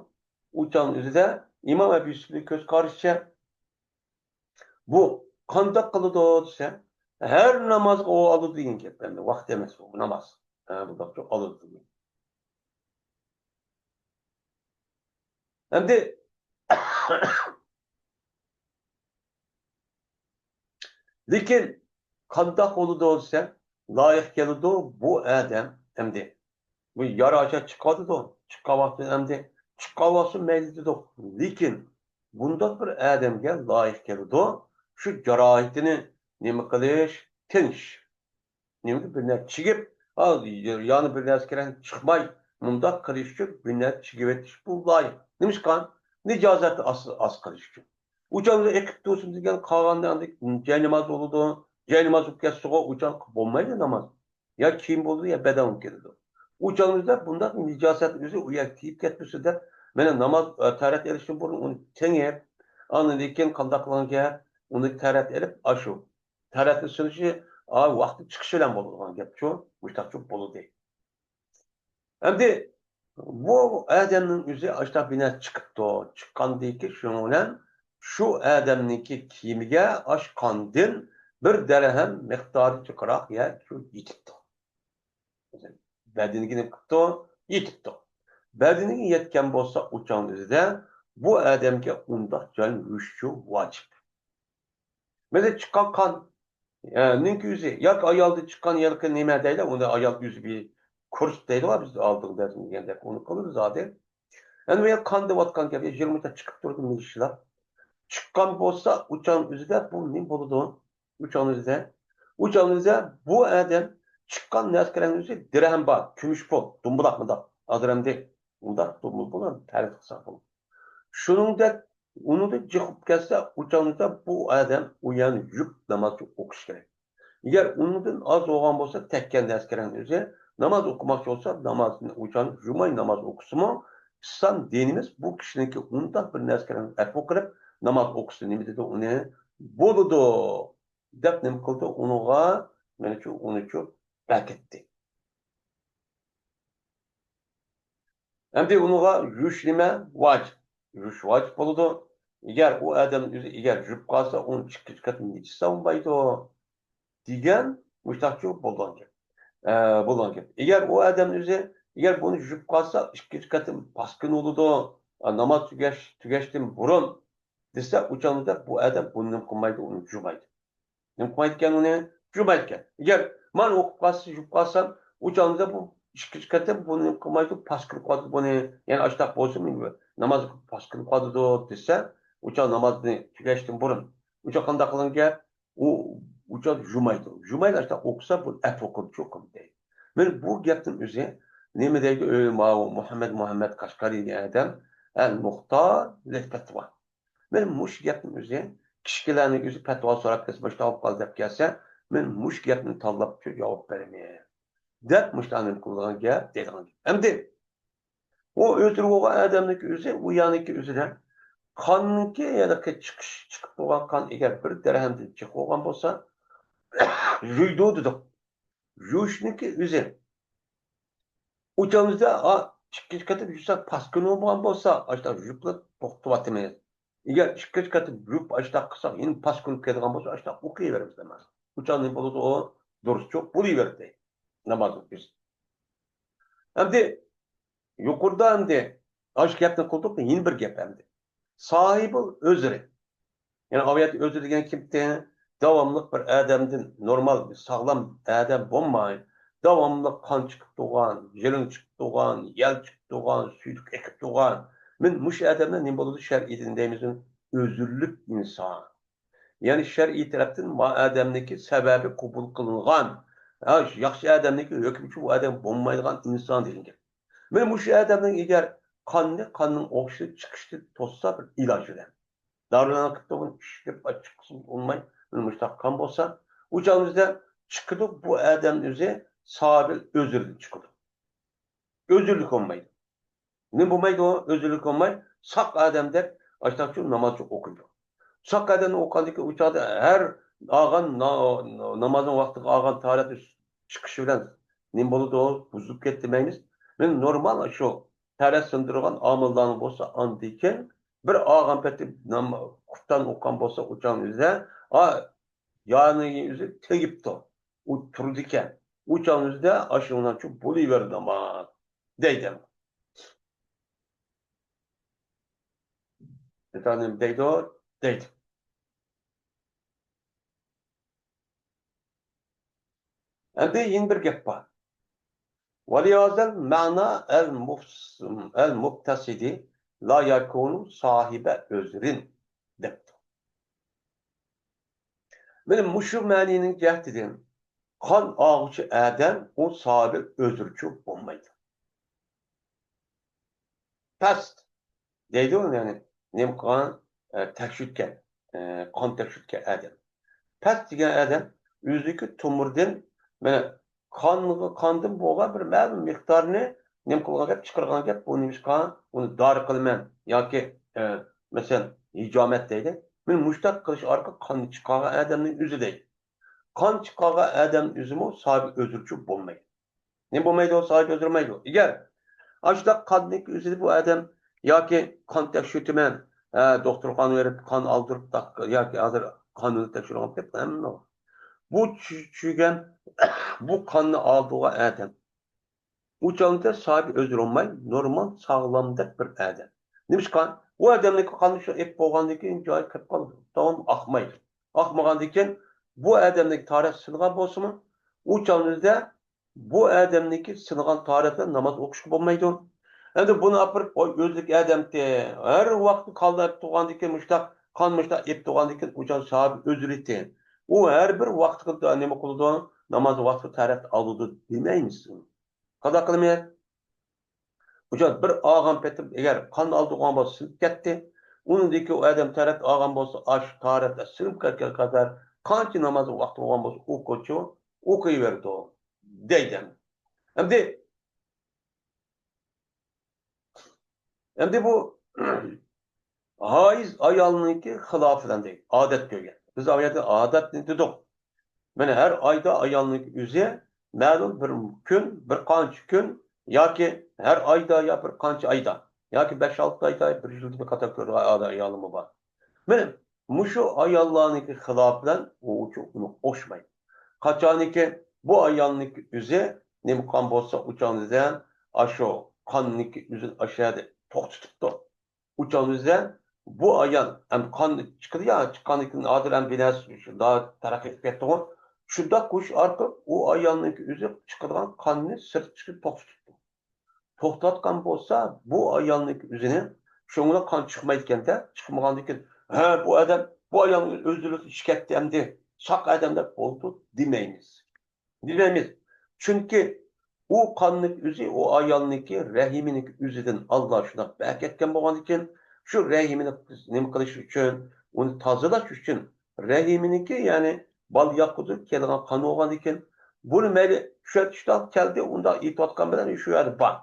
ئۇ چاغنىڭ ئۆزىدە ئىمام ئەبۇ يۈسۈپنىڭ كۆز قارىشىچە، بۇ قانداق قىلىدۇ دېسە، ھەر نامازغا ئۇ ئالىدۇ دېگەن گەپ. ئەمدى ۋاقىت ئەمەس بۇ ناماز. ھە، بۇنداق ئالىدۇ دېگەن. ئەمدى لېكىن قانداق بولىدۇ دېسە، لايىق كېلىدۇ بۇ ئادەم ئەمدى. بۇ يارا ئاشا چىقىۋاتىدۇ، چىققان ۋاقتىدا ئەمدى چىققان ۋاقتىدا مەيلى دېدۇق. لېكىن بۇنداق بىر ئادەمگە لايىق كېلىدۇ شۇ جاراھىتىنى نېمە قىلىش، تىنچ. نېمىگە بىر نەرسە چىگىپ، ھا، يەنە بىر نەرسە كېرەك چىقماي، مۇنداق قىلىش ئۈچۈن بىر نەرسە چىگىۋېتىش بۇ لايىق. نېمىشقا؟ نىجازەتنى ئاز، ئاز قىلىش ئۈچۈن. ئۇ چاغدا ئېقىپ تۇرسۇن دېگەن قالغاندا ئەمدى جايناماز بولىدۇ. جايناماز بولۇپ كەتسىغۇ، ئۇ چاغدا بولمايدۇ ناماز. يا كىيىم بولىدۇ، يا بەدەن بولۇپ كېتىدۇ. ئۇ چاغدا بۇنداق نىجاسەت ئۆزى ئۇ يەرگە كىيىپ كەتمىسۇن دەپ، مانا ناماز، ئە، تەرەت ئېلىشتىن بۇرۇن ئۇنى تېڭىپ، ئاندىن كېيىن قانداق قىلغان گەپ؟ ئۇنى تەرەت ئېلىپ، ئاشۇ تەرەتنى سۇنۇشى، ئا، ۋاقتى چىقىشى بىلەن بولىدىغان گەپچۇ، مۇشتاقچۇ بولدى. ئەمدى بۇ ئادەمنىڭ ئۆزى ئاشۇنداق بىر نەرسە چىقىپتۇ. چىققاندىن كېيىن شۇنىڭ بىلەن شۇ ئادەمنىڭكى كىيىمىگە ئاشۇ قاندىن بىر دەرھەم مىقدارى جىقراق يەر شۇ يېتىپتۇ. بەدىنىگە نېمە قىپتۇ؟ يېتىپتۇ. بەدىنىگە يەتكەن بولسا ئۇ چاغنىڭ ئۆزىدە بۇ ئادەمگە ئۇنداق جاينى يۇيۇشچۇ ۋاجىپ. مەيلى چىققان قان، ئە، نىڭكى ئۆزى ياكى ئايالدىن چىققان ھېلىقى نېمە دەيلى، ئۇنى ئايال ئۆزى بىر كۇرس دەيدىغۇ بىز ئالدىغا دەرس دېگەندەك، ئۇنى قىلىمىز زادى. ئەنە بۇ يەر قان دەۋاتقان گەپ، يىگىرمە چىقىپ تۇرىدۇ مىلىشلاپ. چىققان بولسا ئۇ چاغنىڭ ئۆزىدە بۇ نېمە بولىدۇ؟ ئۇ چاغنىڭ ئۆزىدە، ئۇ چاغنىڭ ئۆزىدە بۇ ئادەم چىققان نەرسىلەرنىڭ ئۆزى دىرھەم بار، كۈمۈش پۇل، دومبىلاق مۇنداق. ھازىر ئەمدى مۇنداق دومبىلا بولۇر، تەرەت قىلساق بولىدۇ. شۇنىڭدەك ئۇنىڭدىن جىق بولۇپ كەتسە، ئۇ چاغدا بۇ ئادەم ئۇ يەرنى يۇيۇپ ناماز ئوقۇش كېرەك. ئەگەر ئۇنىڭدىن ئاز بولغان بولسا، تەككەن نەرسىلەرنىڭ ئۆزى ناماز ئوقۇماقچى بولسا، نامازنى ئۇ چاغدا يۇماي ناماز ئوقۇسىمۇ، ئىسلام دىنىمىز بۇ كىشىنىڭكى ئۇنداق بىر نەرسىلەرنى ئەپۇ قىلىپ، ناماز ئوقۇسا نېمە دېدى ئۇنى؟ بولىدۇ، دەپ نېمە قىلدى؟ ئۇنىڭغا، مېنىچۇ، ئۇنىچۇ بەكىتتى. ئەمدى ئۇنىڭغا يۇيۇش نېمە؟ ۋاجىپ. يۇيۇش ۋاجىپ بولىدۇ. ئەگەر ئۇ ئادەم ئۆزى ئەگەر يۇيۇپ قالسا، ئۇنى ئىككىنچى قېتىم نىجىس سالمايدۇ، دېگەن مۇشتاقچۇ بولغان گەپ. ئە، بولغان گەپ. ئەگەر ئۇ ئادەم ئۆزى، ئەگەر بۇنى يۇيۇپ قالسا، ئىككىنچى قېتىم پاسكىنا بولىدۇ، ئە، ناماز تۈگەش، تۈگەشتىن بۇرۇن دېسە، ئۇ چاغدا بۇ ئادەم بۇنى نېمە قىلمايدۇ، ئۇنى يۇمايدۇ. نېمە قىلمايدىكەن ئۇنى؟ جۇمايدىكەن. ئەگەر مانا ئوقۇپ قالسا، يۇيۇپ قالسام، ئۇ چاغدا بۇ ئىككىنچى قېتىم بۇنى نېمە قىلمايدۇ، پاسكىنا قىلىۋاتىدۇ بۇنى. يەنە ئاشتاق بولسا، ناماز پاسكىنا قىلىۋاتىدۇ دېسە، ئۇ چاغ نامازنى تۈگەشتىن بۇرۇن. ئۇ چاغ قانداق قىلغان گەپ؟ ئۇ، ئۇ چاغ جۇمايدۇ. جۇمايدۇ، ئاشتاق ئوقۇسا، بۇ ئەپۇ قىلىدۇ، چوقۇم دەيدۇ. مانا بۇ گەپنىڭ ئۆزى نېمە دەيدۇ؟ ئۆي ماۋۇ مۇھەممەد، مۇھەممەد قەشقەرى دېگەن ئادەم، ئەل مۇختار لىل پەتۋا. مانا مۇشۇ گەپنىڭ ئۆزى، كىشىلەرنىڭ ئۆزى پەتىۋا سوراپ كەلسە، مۇشۇنداق بولۇپ قالدى دەپ كەلسە، مەن مۇشۇ گەپنى تاللاپ جاۋاب بېرىمەن، دەپ مۇشۇنداق نېمە قىلىدىغان گەپ دەيدىغان گەپ. ئەمدى ئۇ ئۆلتۈرۈپ بولغان ئادەمنىڭكى ئۆزى، ئۇ يەرنىڭكى ئۆزىدە قاننىڭكى، يەنى چىقىش، چىقىپ تۇرغان قان ئەگەر بىر دەرھەمدىن جىق بولغان بولسا، يۇيىدۇ دېدۇق. يۇيۇشنىڭكى ئۆزى. ئۇ چاغىمىزدا، ئا، ئىككىنچى قېتىم يۇسا پاسكىنا بولغان بولسا، ئاشۇنداق يۇيۇپلا توختىتىۋاتىمىز. ئەگەر ئىككىنچى قېتىم يۇيۇپ ئاشۇنداق قىلساق، يەنە پاسكىنا كېلىدىغان بولسا، ئاشۇنداق ئوقۇيۋېرىمىز ناماز. ئۇ چاغ نېمە بولىدۇ؟ ئۇ دۇرۇسچۇ بولۇۋېرىدۇ ناماز ئوقۇيسىز. ئەمدى يۇقىرىدا ئەمدى ئاشۇ گەپنى قىلدۇق، يەنە بىر گەپ ئەمدى. ساھىبىل ئۆزرى. يەنى ئاۋۇ يەردە ئۆزرى دېگەن كىمتى؟ داۋاملىق بىر ئادەمدىن، نورمال، ساغلام ئادەم بولماي، داۋاملىق قان چىقىپ تۇرغان، يىلىن چىقىپ تۇرغان، يەل چىقىپ تۇرغان، سۈيدۈك ئېقىپ تۇرغان. مەن مۇشۇ ئادەمنى نېمە بولىدۇ؟ شەرئىيدە دەيمىز، ئۆزۈرلۈك ئىنسان. يەنى شەرئىي تەرەپتىن ما ئادەمنىڭكى سەۋەبى قوبۇل قىلىنغان، ھە، ياخشى ئادەمنىڭكى ھۆكمىچۇ ئۇ ئادەم بولمايدىغان ئىنسان دېگەن گەپ. مانا مۇشۇ ئادەمنىڭ ئەگەر قاننى، قاننىڭ ئوخشىشى چىقىشنى توسسا بىر ئىلاج بىلەن. دارىلارنى قىلىپ تۇرغان ئىشلەپ ئاچچىقسىز بولماي، مانا مۇشۇنداق قان بولسا، ئۇ چاغىمىزدا چىقىدۇ، بۇ ئادەم ئۆزى سابىل ئۆزرىدىن چىقىدۇ. ئۆزرىلىك بولمايدۇ. نېمە بولمايدۇ؟ ئۆزرىلىك بولماي، ساق ئادەمدەك ئاشتاقچۇ نامازچۇ ئوقۇيدۇ. ساق ئادەم ئوقۇغاندىكىن ئۇ چاغدا ھەر ئالغان نا-، نامازنىڭ ۋاقتىغا ئالغان تاھارەت چىقىشى بىلەن نېمە بولىدۇ؟ بۇزۇلۇپ كەتتى دېمەيمىز. مەن نورمال شۇ تەرەت سىندۇرغان ئامىللارنىڭ بولسا ئاندىن كېيىن بىر ئالغان پېتى نام-، قۇپتان ئوقۇغان بولسا ئۇ چاغنىڭ ئۆزىدە، ئا، يانى ئۆزى تېگىپتۇ. ئۇ تۇرىدىكەن. ئۇ چاغنىڭ ئۆزىدە ئاشۇنىڭچۇ بولۇۋېرىدۇ ناماز دەيدۇ. ئىنسان نېمە دەيدۇ؟ دەيدۇ. ئەمدى يەنە بىر گەپ بار. ولهذا المعنى المفس-، المفسد لا يكون صاحب عذر دەپتۇ. مانا مۇشۇ مەنىنىڭ جەھىتىدىن قان ئالغۇچى ئادەم ئۇ ساھىبى ئۆزرىچۇ بولمايدۇ. پەس دەيدۇ، يەنى نېمە قىلغان، ئە، تەكشۈرتكەن، ئە، قان تەكشۈرتكەن ئادەم. پەس دېگەن ئادەم ئۆزىدىكى تومۇردىن، مانا، قانغا، قاندىن بولغان بىر مەلۇم مىقدارنى نېمە قىلغان گەپ، چىقارغان گەپ، بۇ نېمىشقا ئۇنى دارى قىلىمەن ياكى، ئە، مەسىلەن، ھىجامەت دەيدۇ. مانا مۇشۇنداق قىلىش ئارقىلىق قان چىقارغان ئادەمنىڭ ئۆزى دەيدۇ. قان چىقارغان ئادەم ئۆزىمۇ ساھىبى ئۆزرىچۇ بولمايدۇ. نېمە بولمايدۇ؟ ساھىبى ئۆزرىمەيدۇ. ئەگەر ئاشۇنداق قاندىكى ئۆزىدە بۇ ئادەم ياكى قان تەكشۈرتىمەن، ھە، دوختۇرخانىغا بېرىپ قان ئالدۇرۇپ، ياكى ھازىر قاننى تەكشۈرۈپ ئالغان گەپ ھەممە. بۇ چۈ-، چۈشۈرگەن، بۇ قاننى ئالدۇرغان ئادەم ئۇ چاغدا ساھىبى ئۆزرىمەي، نورمال، ساغلامدەك بىر ئادەم. نېمىشقا؟ ئۇ ئادەمنىڭ قانى شۇ ئېپ بولغاندىن كېيىن جايى كىرىپ قالىدۇ. داۋام ئاقمايدۇ. ئاقمىغاندىن كېيىن بۇ ئادەمنىڭ تارىخى سىنغان بولسىمۇ، ئۇ چاغدا بۇ ئادەمنىڭكى سىنغان تارىخىدا ناماز ئوقۇشقا بولمايدۇ. ئەمدى بۇنى ئاپىرىپ، ئوي، ئۆزلۈك ئادەمتى، ھەر ۋاقىت قان ئېپ تۇرغاندىن كېيىن، مۇشتاق قان مۇشتاق ئېپ تۇرغاندىن كېيىن، ئۇ چاغ ساھىبى ئۆزرىتى. ئۇ ھەر بىر ۋاقىتقا نېمە قىلىدۇ؟ ناماز ۋاقتىدا تارىخ ئالىدۇ دېمەيمىز. قانداق قىلىمىز؟ ئۇ چاغ بىر ئالغان پېتىم، ئەگەر قان ئالدۇرغان بولسا سىنىپ كەتتى. ئۇنىڭدىن كېيىن ئۇ ئادەم تارەت ئالغان بولسا، ئاشۇ تارەتتە سىنىپ كەتكەن قەدەر قانچە ناماز ۋاقتى بولغان بولسا، ئوقۇغۇچى ئوقۇيۋېرىدۇ دەيدۇ. ئەمدى، ئەمدى بۇ ھايز ئايالنىڭكى خىلاپىدىن دەيدۇ. ئادەت كۆرگەن. بىز ئۇ يەردە ئادەتنى دېدۇق. مانا ھەر ئايدا ئايالنىڭكى ئۆزى مەلۇم بىر كۈن، بىر قانچە كۈن ياكى ھەر ئايدا يا بىر قانچە ئايدا ياكى بەش-ئالتە ئايدا، بىر يىلدا بىر قېتىم كۆرىدىغان ئايالىمۇ بار. مانا مۇشۇ ئاياللارنىڭكى خىلاپى بىلەن ئۇ ئۇنىڭ ئوخشىمايدۇ. قاچانكى بۇ ئايالنىڭكى ئۆزى نېمە قىلغان بولسا، ئۇ چاغدا ئاشۇ قاننىڭكى ئۆزىنى ئاشۇ يەردە توختىتىپتۇ. ئۇ چاغدا بۇ ئايال ھەم قان چىقىدۇ يا، چىققاندىن كېيىن ھازىر ھەم بىنەسى شۇنداق تەرەققىي قىلىپ كەتتىغۇ. شۇنداق قىلىش ئارقىلىق ئۇ ئايالنىڭكى ئۆزى چىقىدىغان قاننى سىرتقا چىقىپ توختىتىپتۇ. توختاتقان بولسا، بۇ ئايالنىڭكى ئۆزىنى شۇڭا قان چىقمايدىكەن-دە، چىقمىغاندىن كېيىن، ھە، بۇ ئادەم، بۇ ئايالنىڭ ئۆزى ئىچىپ كەتتى ئەمدى، ساق ئادەم دەپ بولدى دېمەيمىز. دېمەيمىز. چۈنكى ئۇ قاننىڭ ئۆزى ئۇ ئايالنىڭكى رەھىمىنىڭكى ئۆزىدىن ئاللا شۇنداق بەركەتكەن بولغاندىكىن، شۇ رەھىمىنى نېمە قىلىش ئۈچۈن، ئۇنى تازىلاش ئۈچۈن، رەھىمىنىڭكى، يەنى بالا ياقىدىن كېلىدىغان قان بولغاندىكىن، بۇنى مەيلى چۈشەنتىشتە كەلدى، ئۇنداق ئېيتىۋاتقان بىلەن شۇ يەردە بار.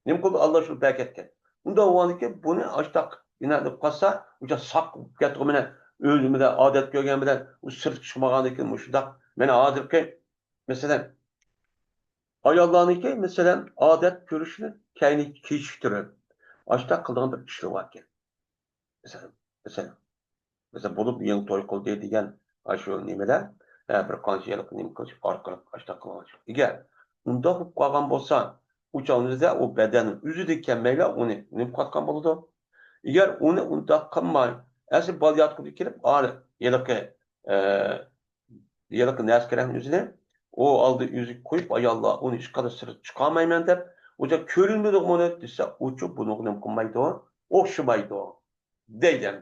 نېمە قىلدى؟ ئاللا شۇ بەركەتكەن. ئۇنداق بولغاندىكىن، بۇنى ئاشتاق ئىناق قىلىپ قالسا، ئۇ ساق بولۇپ كەتتىغۇ مانا، ئۆزى بىلەن ئادەت كۆرگەن بىلەن ئۇ سىرتقا چىقمىغاندىكىن، مۇشۇنداق. مانا ھازىرقى مەسىلەن، ئاياللارنىڭكى، مەسىلەن، ئادەت كۆرۈشنى كەينى كېچىكتۈرۈپ، ئاشۇنداق قىلىدىغان بىر ئىشلىرى باركەن. مەسىلەن، مەسىلەن، مەسىلەن، بولۇپ يېڭى توي قىلدى دېگەن ئاشۇ نېمىدە، ھە، بىر قانچە يىللىق نېمە قىلىش ئارقىلىق ئاشۇنداق قىلغان ئىش. ئەگەر ئۇنداق بولۇپ قالغان بولسا، ئۇ چاغدا ئۇ بەدەن ئۆزىدىن كەلمەيلا ئۇنى نېمە قىلىۋاتقان بولىدۇ؟ ئەگەر ئۇنى ئۇنداق قىلماي، ئەسلى بالىياتقۇدا كېلىپ، ئا، ھېلىقى، ئە، ھېلىقى نەرسە كېرەكنى ئۆزىنى، ئۇ ئالدى ئۆزىگە قويۇپ، ئاياللار ئۇنى ھېچقاچان سىرتقا چىقارمايمەن دەپ، ئۇ چاغ كۆرۈنمىدىغۇ بۇنى دېسە، ئۇچۇ بۇنىڭغا نېمە قىلمايدۇ؟ ئوخشىمايدۇ دەيدۇ.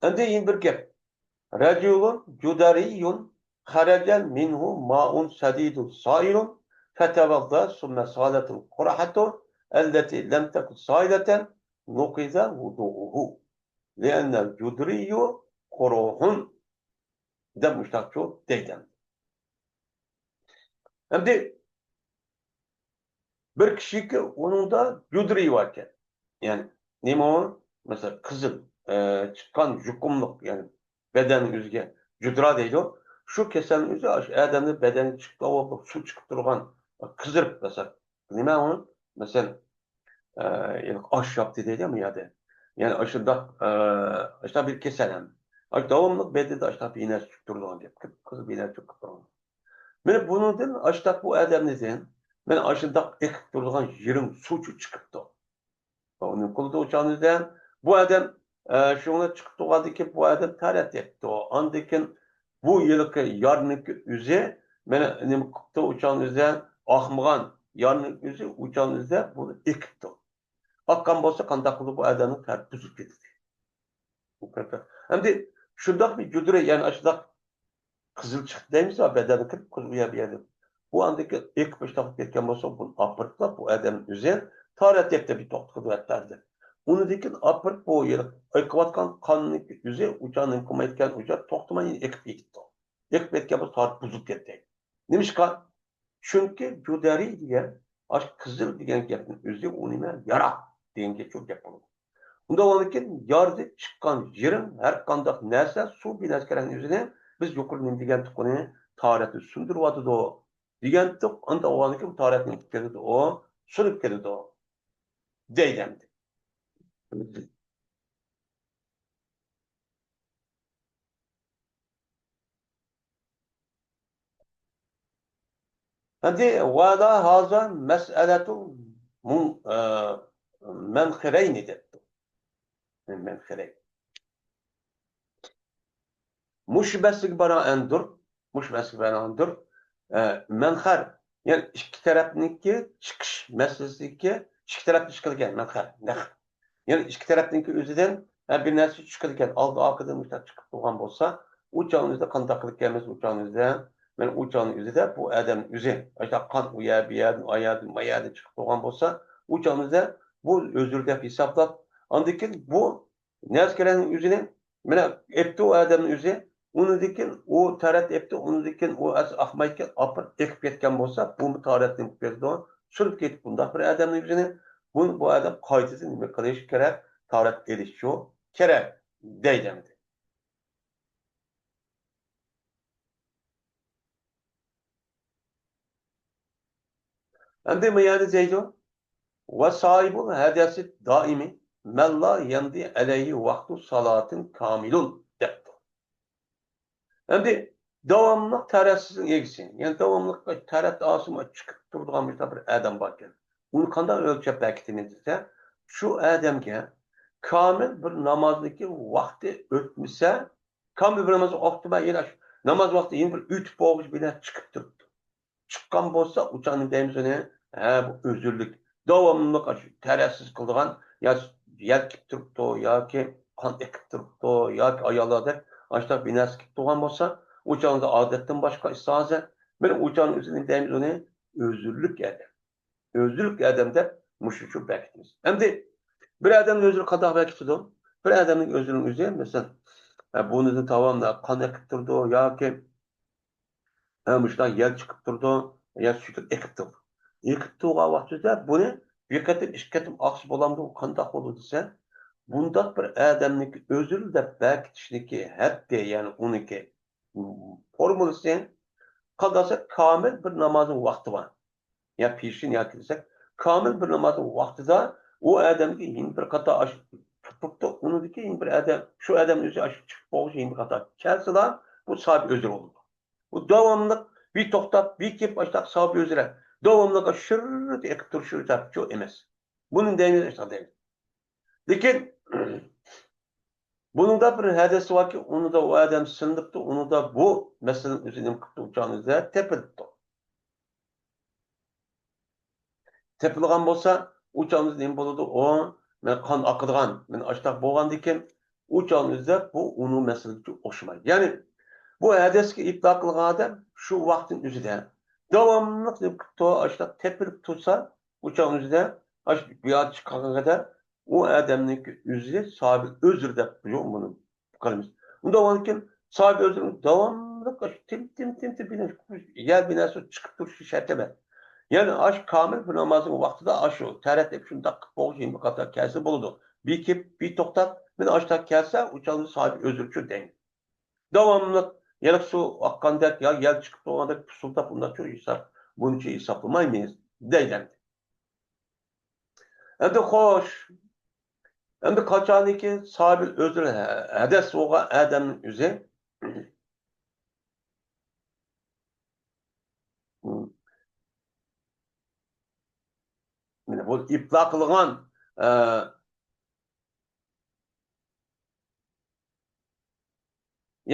ئەمدى يەنە بىر گەپ. رجل جدري خرج منه ماء شديد سائل فتوضأ ثم سالت القرحة التي لم تكن سائلة نقض وضوءه لأن الجدري قروح دەپ مۇشۇنداق دەيدۇ. ئەمدى بىر كىشىكى ئۇنىڭدا جۇدرى باركەن. يەنى نېمە ئۇ؟ مەسىلەن، قىزىل، ئە، چىققان يۇقۇملۇق، يەنى بەدەننىڭ ئۆزىگە جۇدرا دەيدۇ. شۇ كېسەلنىڭ ئۆزى ئاشۇ ئادەمنىڭ بەدەنگە چىقىپ، سۇ چىقىپ تۇرغان قىزىرىپ، مەسىلەن، نېمە ئۇ؟ مەسىلەن، ئە، يەنى ئاش ياپتى دەيدۇ بۇ يەردە. يەنى ئاشۇنداق، ئە، ئاشۇنداق بىر كېسەل ھەم. ئاشۇ داۋاملىق بەدەندە ئاشۇنداق بىر نەرسە چۈشۈپ تۇرىدىغان گەپ. قىپقىزىل بىر نەرسە چۈشۈپ تۇرىدىغان. مانا بۇنىڭدىن ئاشۇنداق بۇ ئادەمدىن مانا ئاشۇنداق ئېقىپ تۇرىدىغان يىرىڭ سۇچۇ چىقىپتۇ. ئۇنى قىلدى ئۇ چاغدا بۇ ئادەم، ئە، شۇنىڭ چىقىپ تۇرغاندىن كېيىن بۇ ئادەم تەرەت ئېتىپتۇ. ئاندىن كېيىن بۇ ھېلىقى يارنىڭكى ئۆزى مانا نېمە قىپتۇ ئۇ چاغدا ئاقمىغان يارنىڭ ئۆزى ئۇ چاغدا بۇنى ئېقىپتۇ. ئاققان بولسا قانداق قىلىدۇ؟ بۇ ئادەمنىڭ تەرىتى بۇزۇلۇپ كېتىدۇ. ئەمدى شۇنداق بىر جۇدرى، يەنى ئاشۇنداق قىزىل چىقىپ دەيمىز، بەدەنگە كىرىپ، قىزىل ئۇ يەر بۇ يەردە. بۇ ئاندىن كېيىن ئېقىپ ئاشۇنداق كەتكەن بولسا، بۇنى ئاپىرىپلا، بۇ ئادەم ئۆزى تارەت دەپتە بىر توختىتىدۇ ھەتتا. ئۇنىڭدىن كېيىن ئاپىرىپ، بۇ يەر ئېقىۋاتقان قاننىڭ ئۆزى ئۇچانىڭ قىلمايدىكەن، ئۇچا توختىماي ئېقىپ كېتىپتۇ. ئېقىپ كەتكەن بولسا، تارىخ بۇزۇلۇپ كەتتى. نېمىشقا؟ چۈنكى جۇدەرى دېگەن، ئاشۇ قىزىل دېگەن گەپنىڭ ئۆزى ئۇ نېمە؟ يارا دېگەن گەپ، شۇ گەپ بولىدۇ. ئۇنداق بولغاندىكىن، يارىدىن چىققان يىرىڭ ھەر قانداق نەرسە، سۇ بىر نەرسە كەرەكنىڭ ئۆزىنى بىز يۇقىرىدا نېمە دېگەنتۇق، ئۇنى تارەتنى سۇندۇرۇۋاتىدۇ دېگەنتۇق. ئۇنداق بولغاندىكىن، بۇ تارەتنى نېمە قىلىپ كېتىدۇ؟ ئۇ سۇنۇپ كېتىدۇ دەيدۇ ئەمدى. ئەمدى ۋەلا ھازا مەسئەلەتۇ مۇن-، ئە، مەنخىرەينى دەپتۇ. مەنخىرەي. مۇشۇ مەسىلىگە باراڭ ئەندۇر. مۇشۇ مەسىلىگە باراڭ ئەندۇر. ئە، مەنخەر، يەنى ئىككى تەرەپنىڭكى چىقىش مەسىلىسىدىكى ئىككى تەرەپتىن چىقىدىكەن مەنخەر، نەخ. يەنى ئىككى تەرەپنىڭكى ئۆزىدىن، ھە، بىر نەرسە چىقىدىكەن، ئالدى ئارقىدىن مۇشۇنداق چىقىپ تۇرغان بولسا، ئۇ چاغنىڭ ئۆزىدە قانداق قىلىدىكەنمىز؟ ئۇ چاغنىڭ ئۆزىدە، مەن ئۇ چاغنىڭ ئۆزىدە بۇ ئادەمنىڭ ئۆزى، ئاشۇنداق قان ئۇ يەر، بۇ يەردىن، ئا يەردىن، ما يەردىن چىقىپ تۇرغان بولسا، ئۇ چاغنىڭ ئۆزىدە بۇ ئۆزرە دەپ ھېسابلاپ، ئاندىن كېيىن بۇ نەزكىرەنىڭ ئۆزىنى، مانا، ئېپتۇ ئۇ ئادەمنىڭ ئۆزى. ئۇنىڭدىن كېيىن ئۇ تارەت ئېپتۇ، ئۇنىڭدىن كېيىن ئۇ ئەس-، ئاقمايدىكەن، ئاپىرىپ ئېقىپ كەتكەن بولسا، بۇمۇ تارەتنى ئېقىپ كېتىدۇ. سۈرۈپ كېتىپ بۇنداق بىر ئادەمنىڭ ئۆزىنى، بۇ، بۇ ئادەم قايتىدىن نېمە قىلىش كېرەك؟ تارەت ئېلىشچۇ كېرەك دەيدۇ ئەمدى. ئەمدى ما يەردە دەيدۇ، ۋە ساھىبۇل ھەدەسى دائىمى مەللا يەمدى ئەلەيھى ۋاقتۇ سالاتىن كامىلۇن دەپتۇ. ئەمدى داۋاملىق تەرەتسىزنىڭ ئىگىسى، يەنى داۋاملىق تەرەت ئاسما چىقىپ تۇرىدىغان بىر، بىر ئادەم باركەن. ئۇنى قانداق ئۆلچەپ بەكىتىمىز دېسە، شۇ ئادەمگە كامىل بىر نامازنىڭكى ۋاقتى ئۆتمىسە، كامىل بىر ناماز ۋاقتى بار، يەنە شۇ ناماز ۋاقتى يەنە بىر ئۆتۈپ بولغۇچە بىلەن چىقىپ تۇرۇپتۇ. چىققان بولسا، ئۇ چاغنى دەيمىز ئۇنى، ھە، بۇ ئۆزۈرلۈك. داۋاملىق ئاشۇ تەرەتسىز قىلىدىغان، يا يەل كېلىپ تۇرۇپتۇ، ياكى قان ئېقىپ تۇرۇپتۇ، ياكى ئاياللاردەك ئاشۇنداق بىر نەرسە كېلىپ تۇرغان بولسا، ئۇ چاغدا ئادەتتىن باشقا ئىستىھازە، بىر ئۇ چاغنى ئۆزىنى دەيمىز ئۇنى ئۆزۈرلۈك ئادەم. ئۆزۈرلۈك ئادەم دەپ مۇشۇنچە بەكىتىمىز. ئەمدى بىر ئادەمنىڭ ئۆزىنى قانداق بەكىتىدۇ؟ بىر ئادەمنىڭ ئۆزىنىڭ ئۆزى، مەسىلەن، ھە، بۇرنىدىن داۋاملىق قان ئېقىپ تۇرىدۇ ياكى ھە، مۇشۇنداق يەل چىقىپ تۇرىدۇ، يا سۈيدۈك ئېقىپ تۇرىدۇ. ئېقىپ تۇرغان ۋاقتىدا بۇنى بىر قېتىم، ئىككى قېتىم ئاقسا بولامدۇ، قانداق بولىدۇ دېسە، بۇنداق بىر ئادەمنىڭكى ئۆزىنى دەپ بەكىتىشنىكى ھەددى، يەنى ئۇنىڭكى فورمۇلىسى قانداق دېسە، كامىل بىر نامازنىڭ ۋاقتى بار. يا پېشىن ياكى دېسەك، كامىل بىر نامازنىڭ ۋاقتىدا ئۇ ئادەمگە يەنە بىر قاتار ئاشۇ تۇتۇپتۇ، ئۇنىڭدىكى يەنە بىر ئادەم، شۇ ئادەمنىڭ ئۆزى ئاشۇ چىقىپ بولغۇچە يەنە بىر قاتار كەلسىلا، بۇ ساھىب ئۆزرە بولىدۇ. بۇ داۋاملىق بىر توختاپ، بىر كېلىپ ئاشۇنداق ساھىب ئۆزرە داۋاملىق شىررىت ئېقىپ تۇرۇشى تەپچۇ ئەمەس. بۇنى دەيمىز، ئاشۇنداق دەيمىز. لېكىن بۇنىڭدا بىر ھەدىس باركى، ئۇنىدا ئۇ ئادەم سىنىپتۇ، ئۇنىدا بۇ مەسىلىنىڭ ئۆزى نېمە قىپتۇ، ئۇ چاغنىڭ ئۆزىدە تېپىلىپتۇ. تېپىلغان بولسا، ئۇ چاغنىڭ ئۆزىدە نېمە بولىدۇ؟ ئۇ، مەن قان ئاقىدىغان، مەن ئاشتاق بولغاندىكىن، ئۇ چاغنىڭ ئۆزىدە بۇ ئۇنىڭ مەسىلىسى ئوخشىمايدۇ. يەنى، بۇ ھەدىسكە ئىتلاق قىلغان ئادەم شۇ ۋاقىتنىڭ ئۆزىدە داۋاملىق نېمە قىپتۇ، ئاشتاق تېپىلىپ تۇرسا، ئۇ چاغنىڭ ئۆزىدە، ئاشۇ بۇ يەردە چىققانغا قەدەر ئۇ ئادەمنىڭكى ئۆزى ساھىبى ئۆزرە دەپ بۇنى قىلىمىز. ئۇنداق بولغاندىكىن، ساھىبى ئۆزىنىڭ داۋاملىق ئاشۇ تىم، تىم، تىم، تىم، بىنە، يەر بىناسى چىقىپ تۇرۇشى شەرت ئەمەس. يەنى ئاشۇ كامىل بىر نامازنىڭ ۋاقتىدا ئاشۇ تەرەت دەپ شۇنداق قىلىپ بولغۇچە يەنە بىر قاتار كەلسە بولىدۇ. بىر كېلىپ، بىر توختاپ، مانا ئاشۇنداق كەلسە، ئۇ چاغدا ساھىبى ئۆزرە چۈ دەيمىز. داۋاملىق يەنە سۇ ئاققاندەك يا يەل چىقىپ تۇرغاندەك پۇسۇلداپ ئۇنداق چۈ ھېساب، بۇنچە ھېسابلىمايمىز، دەيدۇ. ئەمدى خوش. ئەمدى قاچانكى سابىل ئۆزى ھەدەس بولغان ئادەمنىڭ ئۆزى. مانا بۇ ئىپلا قىلغان، ئە،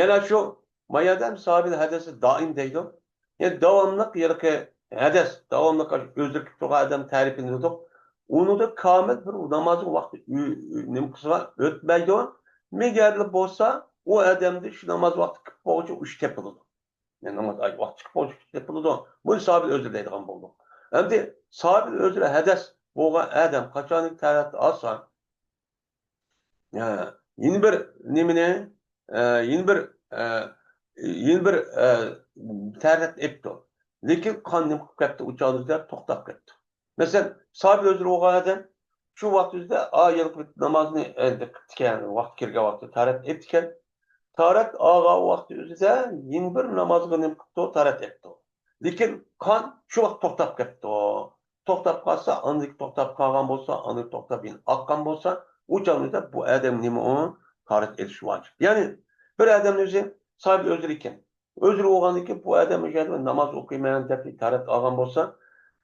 يەنە شۇ ما يەردە سابىل ھەدەسى دائىم دەيدۇ. يەنى داۋاملىق ھېلىقى ھەدەس، داۋاملىق ئۆزگىرىپ تۇرغان ئادەم تەرىپىنى دېدۇق. ئۇنىڭدا كامىل بىر نامازنىڭ ۋاقتى ئۆ-، ئۆ-، نېمە قىلسا ئۆتمەيدۇ. مەگەرلا بولسا، ئۇ ئادەمدە شۇ ناماز ۋاقتى كىرىپ بولغۇچە ئۇچ تېپىلىدۇ. يەنى ناماز ۋاقتى چىقىپ بولغۇچە ئۇچ تېپىلىدۇ. بۇنى سابىل ئۆزرى دەيدىغان بولدۇق. ئەمدى سابىل ئۆزرى ھەدەس بولغان ئادەم قاچانكى تەھارەت ئالسا، ھە، يەنە بىر نېمىنى، ئە، يەنە بىر، ئە، يەنە بىر، ئە، تەھارەت ئېپتۇ. لېكىن قان نېمە قىلىپ كەتتى، ئۇ چاغدا توختاپ كەتتى. مەسىلەن، سابىت ئۆزرە بولغان ئادەم شۇ ۋاقىت ئۆزىدە، ئا، يەنە نامازنى ئەندى قىپتىكەن، ۋاقتى كىرگەن ۋاقتىدا تەھارەت ئېپتىكەن. تەھارەت ئالغان ۋاقتى ئۆزىدە يەنە بىر نامازغا نېمە قىپتۇ، تەھارەت ئېپتۇ. لېكىن قان شۇ ۋاقىت توختاپ كەپتۇ. توختاپ قالسا، ئاندىن توختاپ قالغان بولسا، ئاندىن توختاپ يەنە ئاققان بولسا، ئۇ چاغدا بۇ ئادەم نېمە ئۇ؟ تەھارەت ئېلىش ۋاجىپ. يەنى بىر ئادەمنىڭ ئۆزى سابىت ئۆزرە ئىكەن. ئۆزرە بولغاندىن كېيىن بۇ ئادەم ئۆشەندە ناماز ئوقۇيمەن دەپ تەھارەت ئالغان بولسا،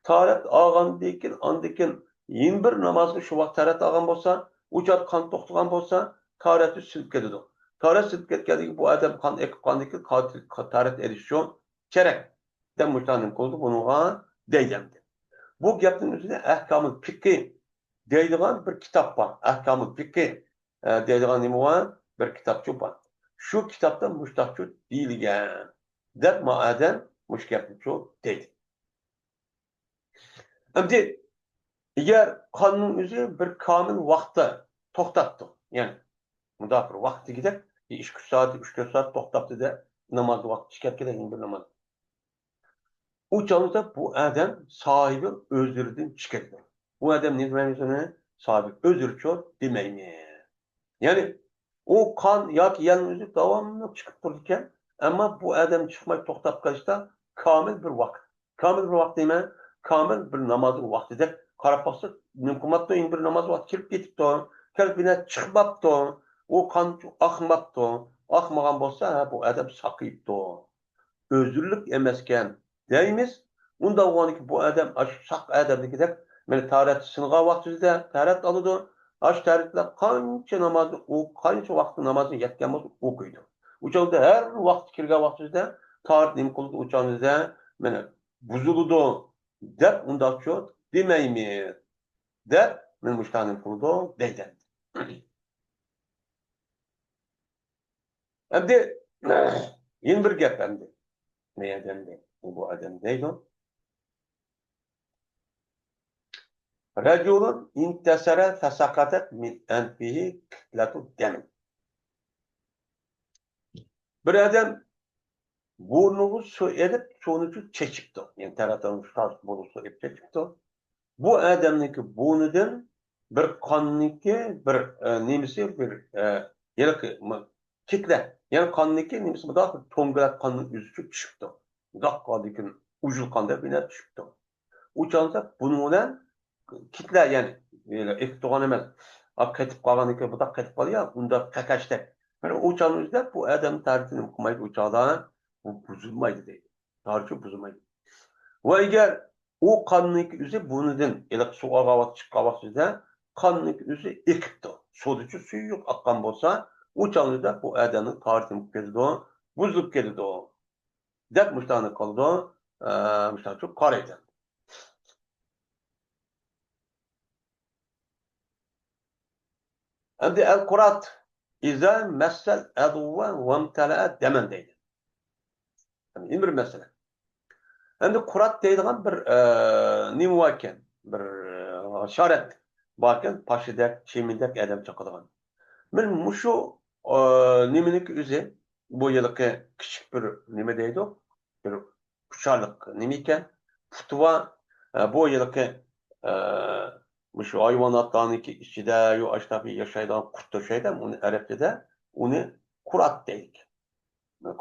تەھارەت ئالغاندىن كېيىن، ئاندىن كېيىن يەنە بىر نامازغا شۇ ۋاقىت تەھارەت ئالغان بولسا، ئۇ چاغدا قان توختىغان بولسا، تەھارەتى سۈنۈپ كېتىدۇ. تەھارەت سۈنۈپ كەتكەندىن كېيىن بۇ ئادەم قان ئېقىپ قالغاندىن كېيىن تەھارەت ئېلىشى كېرەك دەپ مۇشۇنداق نېمە قىلىدۇ، بۇنىڭغا دەيدۇ ئەمدى. بۇ گەپنىڭ ئۆزىنى ئەھكامۇل پىقھى دەيدىغان بىر كىتاب بار. ئەھكامۇل پىقھى، ئە، دەيدىغان نېمە بار؟ بىر كىتابچۇ بار. شۇ كىتابتا مۇشتاقچۇ دېيىلگەن دەپ ما ئادەم مۇشۇ گەپنىچۇ دەيدۇ. ئەمدى ئەگەر قاننىڭ ئۆزى بىر كامىل ۋاقىتتا توختاپتۇ، يەنى مۇنداق بىر ۋاقىت دېگۈدەك، ئىككى ئۈچ سائەت، ئۈچ تۆت سائەت توختاپتۇ دە، ناماز ۋاقتى چىقىپ كېتىدۇ، يەنە بىر ناماز. ئۇ چاغدا بۇ ئادەم ساھىبى ئۆزرىدىن چىقىدۇ. ئۇ ئادەم نېمە دەيمىز ئۇنى؟ ساھىبى ئۆزرىچۇ دېمەيمىز. يەنى ئۇ قان ياكى يەلنىڭ ئۆزى داۋاملىق چىقىپ تۇرىدىكەن، ئەمما بۇ ئادەم چىقماي توختاپ قېلىشتا كامىل بىر ۋاقىت. كامىل بىر ۋاقىت دېمە، كامىل بىر نامازنىڭ ۋاقتىدەك قاراپ باقسا، نېمە قىلماپتۇ، يەنە بىر ناماز ۋاقتى كىرىپ كېتىپتۇ. كەلگىنە چىقماپتۇ. ئۇ قان ئاقماپتۇ. ئاقمىغان بولسا، ھە، بۇ ئادەم ساقىيىپتۇ. ئۆزرىلىك ئەمەسكەن دەيمىز. ئۇنداق بولغاندىكىن بۇ ئادەم ئاشۇ ساق ئادەمدىكىدەك، مانا تارەت سىنغان ۋاقتىدا تارەت ئالىدۇ. ئاشۇ تارەتلەر قانچە نامازنى، ئۇ قانچە ۋاقىتتا نامازنى يەتكەن بولسا ئوقۇيدۇ. ئۇ چاغدا ھەر ۋاقىت كىرگەن ۋاقتىدا تارەت نېمە قىلىدۇ، ئۇ چاغدا مانا بۇزۇلىدۇ دەپ ئۇنداقچۇ دېمەيمىز دەپ، مانا مۇشۇنداق نېمە قىلىدۇ دەيدۇ. ئەمدى يەنە بىر گەپ ئەمدى. نېمە ئادەم دەيدۇ؟ بۇ ئادەم دەيدۇ. رەجۇلۇن ئىنتەسەرە فەسەقەتەت مىن ئەنفىھى قىتلەتۇ دەم. بىر ئادەم بۇرنىغا سۇ ئېلىپ، سۇنى چېچىپتۇ. يەنى تەرەتەڭ بۇرنىغا سۇ ئېلىپ چېچىپتۇ. بۇ ئادەمنىڭكى بۇرنىدىن بىر قاننىڭكى بىر، ئە، نېمىسى، بىر، ئە، ھېلىقى، م-، كېتلە، يەنى قاننىڭكى نېمىسى، مۇنداق بىر تۆڭگىلەك قاننىڭ ئۆزى چۈشۈپتۇ. مۇنداق قالدىكىن ئۇجۇل قان دەپ يەنە چۈشۈپتۇ. ئۇ چاغدا بۇنىڭ بىلەن كېتلە، يەنى، ئېلى ئېكىپ تۇرغان ئەمەس. ئا، قېتىپ قالغاندىن كېيىن بۇنداق قېتىپ قالىدۇ يا، ئۇنداق قەقەشتەك. مانا ئۇ چاغنىڭ ئۆزىدە بۇ ئادەمنىڭ تەرىتى نېمە قىلمايدۇ، ئۇ چاغدا بۇ بۇزۇلمايدۇ دەيدۇ. تارىتى بۇزۇلمايدۇ. ۋە ئەگەر ئۇ قاننىڭكى ئۆزى بۇرنىدىن ھېلىقى سۇ ئالغان ۋاقىت، چىققان ۋاقتىدا قاننىڭكى ئۆزى ئېقىپتۇ. سۇدىچۇ سۇيۇق ئاققان بولسا، ئۇ چاغدا بۇ ئادەمنىڭ تارىتى نېمە بولۇپ كېتىدۇ، بۇزۇلۇپ كېتىدۇ دەپ مۇشۇنداقنى قىلىدۇ، ئە، مۇشۇنداقچۇ قارايدۇ. ئەمدى ئەل قۇرات ئىزا مەسسەل ئەدۇۋە ۋەمتەلەئە دەمەن دەيدۇ. يەنى بىر مەسىلە. ئەمدى قۇرات دەيدىغان بىر، ئە، نېمە باركەن، بىر، ئە، ھاشارات باركەن، پاشىدەك، چىمىندەك ئادەم چاقىدىغان. مەن مۇشۇ، ئە، نېمىنىڭكى ئۆزى، بۇ ھېلىقى كىچىك بىر نېمە دەيدۇ، بىر ئۇچارلىق نېمە ئىكەن؟ پۇتى بار. ئە، بۇ ھېلىقى، ئە، مۇشۇ ھايۋاناتلارنىڭكى ئىچىدە يو ئاشۇنداق ياشايدىغان قۇرت ئوخشايدۇ. ئۇنى ئەرەبچىدە ئۇنى قۇرات دەيدىكەن.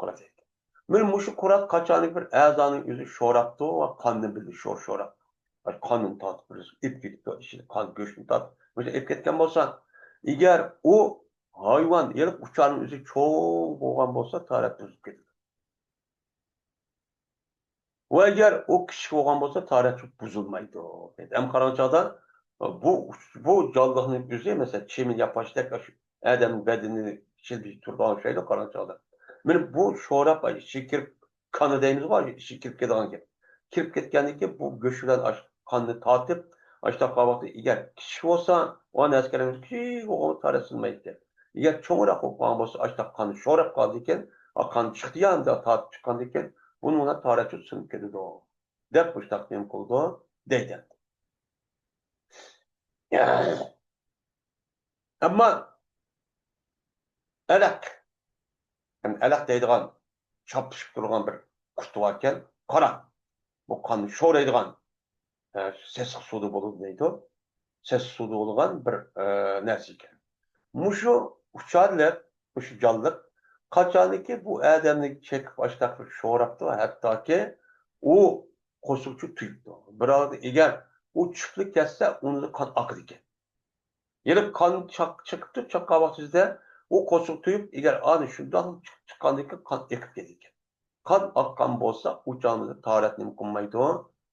قۇرات دەيدىكەن. مانا مۇشۇ قۇرات قاچانكى بىر ئەزانىڭ ئۆزى شوراپتۇ ۋە قاندىن بىللە شور شوراپتۇ. قاننى تارتىپ بىر ئېلىپ كېتىپتۇ، ئىچىدە قان گۆشنى تارتىپ، مۇشۇ ئېلىپ كەتكەن بولسا، ئەگەر ئۇ ھايۋان، ھېلىقى ئۇچارنىڭ ئۆزى چوڭ بولغان بولسا، تارەت بۇزۇلۇپ كېتىدۇ. ۋە ئەگەر ئۇ كىچىك بولغان بولسا، تارەت بۇزۇلمايدۇ. ئەمما قاراڭ چاغدا بۇ، بۇ جانلىقنىڭ ئۆزى، مەسىلەن، چىمىن ياپاشتەك ئادەمنىڭ بەدىنى ئىچىدە تۇرىدىغان ئوخشايدۇ، قاراڭ چاغدا. مانا بۇ شوراپ ئىچىگە كىرىپ، كانا دەيمىزغۇ، ئىچىگە كىرىپ كېتىدىغان گەپ. كىرىپ كەتكەندىن كېيىن بۇ گۆش بىلەن ئاش-، قاننى تارتىپ، ئاشۇنداق قالغان ۋاقىتتا ئەگەر كىچىك بولسا، ئۇ نەرسىگە كىچىك بولغان تارەت سىنمايدىكەن. ئەگەر چوڭراق بولۇپ قالغان بولسا، ئاشۇنداق قان شوراپ قالىدىكەن، قان چىقتى يا، ئۇنداق تارتىپ چىققاندىكەن، بۇنىڭ بىلەن تارەتچۇ سۇنۇپ كېتىدۇ، دەپ مۇشۇنداق نېمە قىلىدۇ دەيدۇ. ئەمما ئەلەق، يەنى ئەلەق دەيدىغان چاپلىشىپ تۇرغان بىر قۇتى باركەن، قارا، بۇ قاننى شورايدىغان، ئە، سېسىق سۇدا بولىدۇ دەيدۇ. سېسىق سۇدا بولغان بىر، ئە، نەرسە ئىكەن. مۇشۇ ئۇچارلىق، مۇشۇ جانلىق قاچانكى بۇ ئادەمنى چېقىپ ئاشتاق شوراپتۇ، ھەتتاكى ئۇ قورسىقى تۈگۈپتۇ. بىراق ئەگەر ئۇ چۈشلۈك كەتسە، ئۇنىڭدىن قان ئاقىدىكەن. يەنى قان چاق-، چىقىپتۇ، چاققان ۋاقتىدا ئۇ قورسىقى تۈگۈپ، ئەگەر ئانى شۇنداق چىق-، چىققاندىن كېيىن قان ئېقىپ كېتىدىكەن. قان ئاققان بولسا، ئۇ چاغدا تاھارەت نېمە قىلمايدۇ؟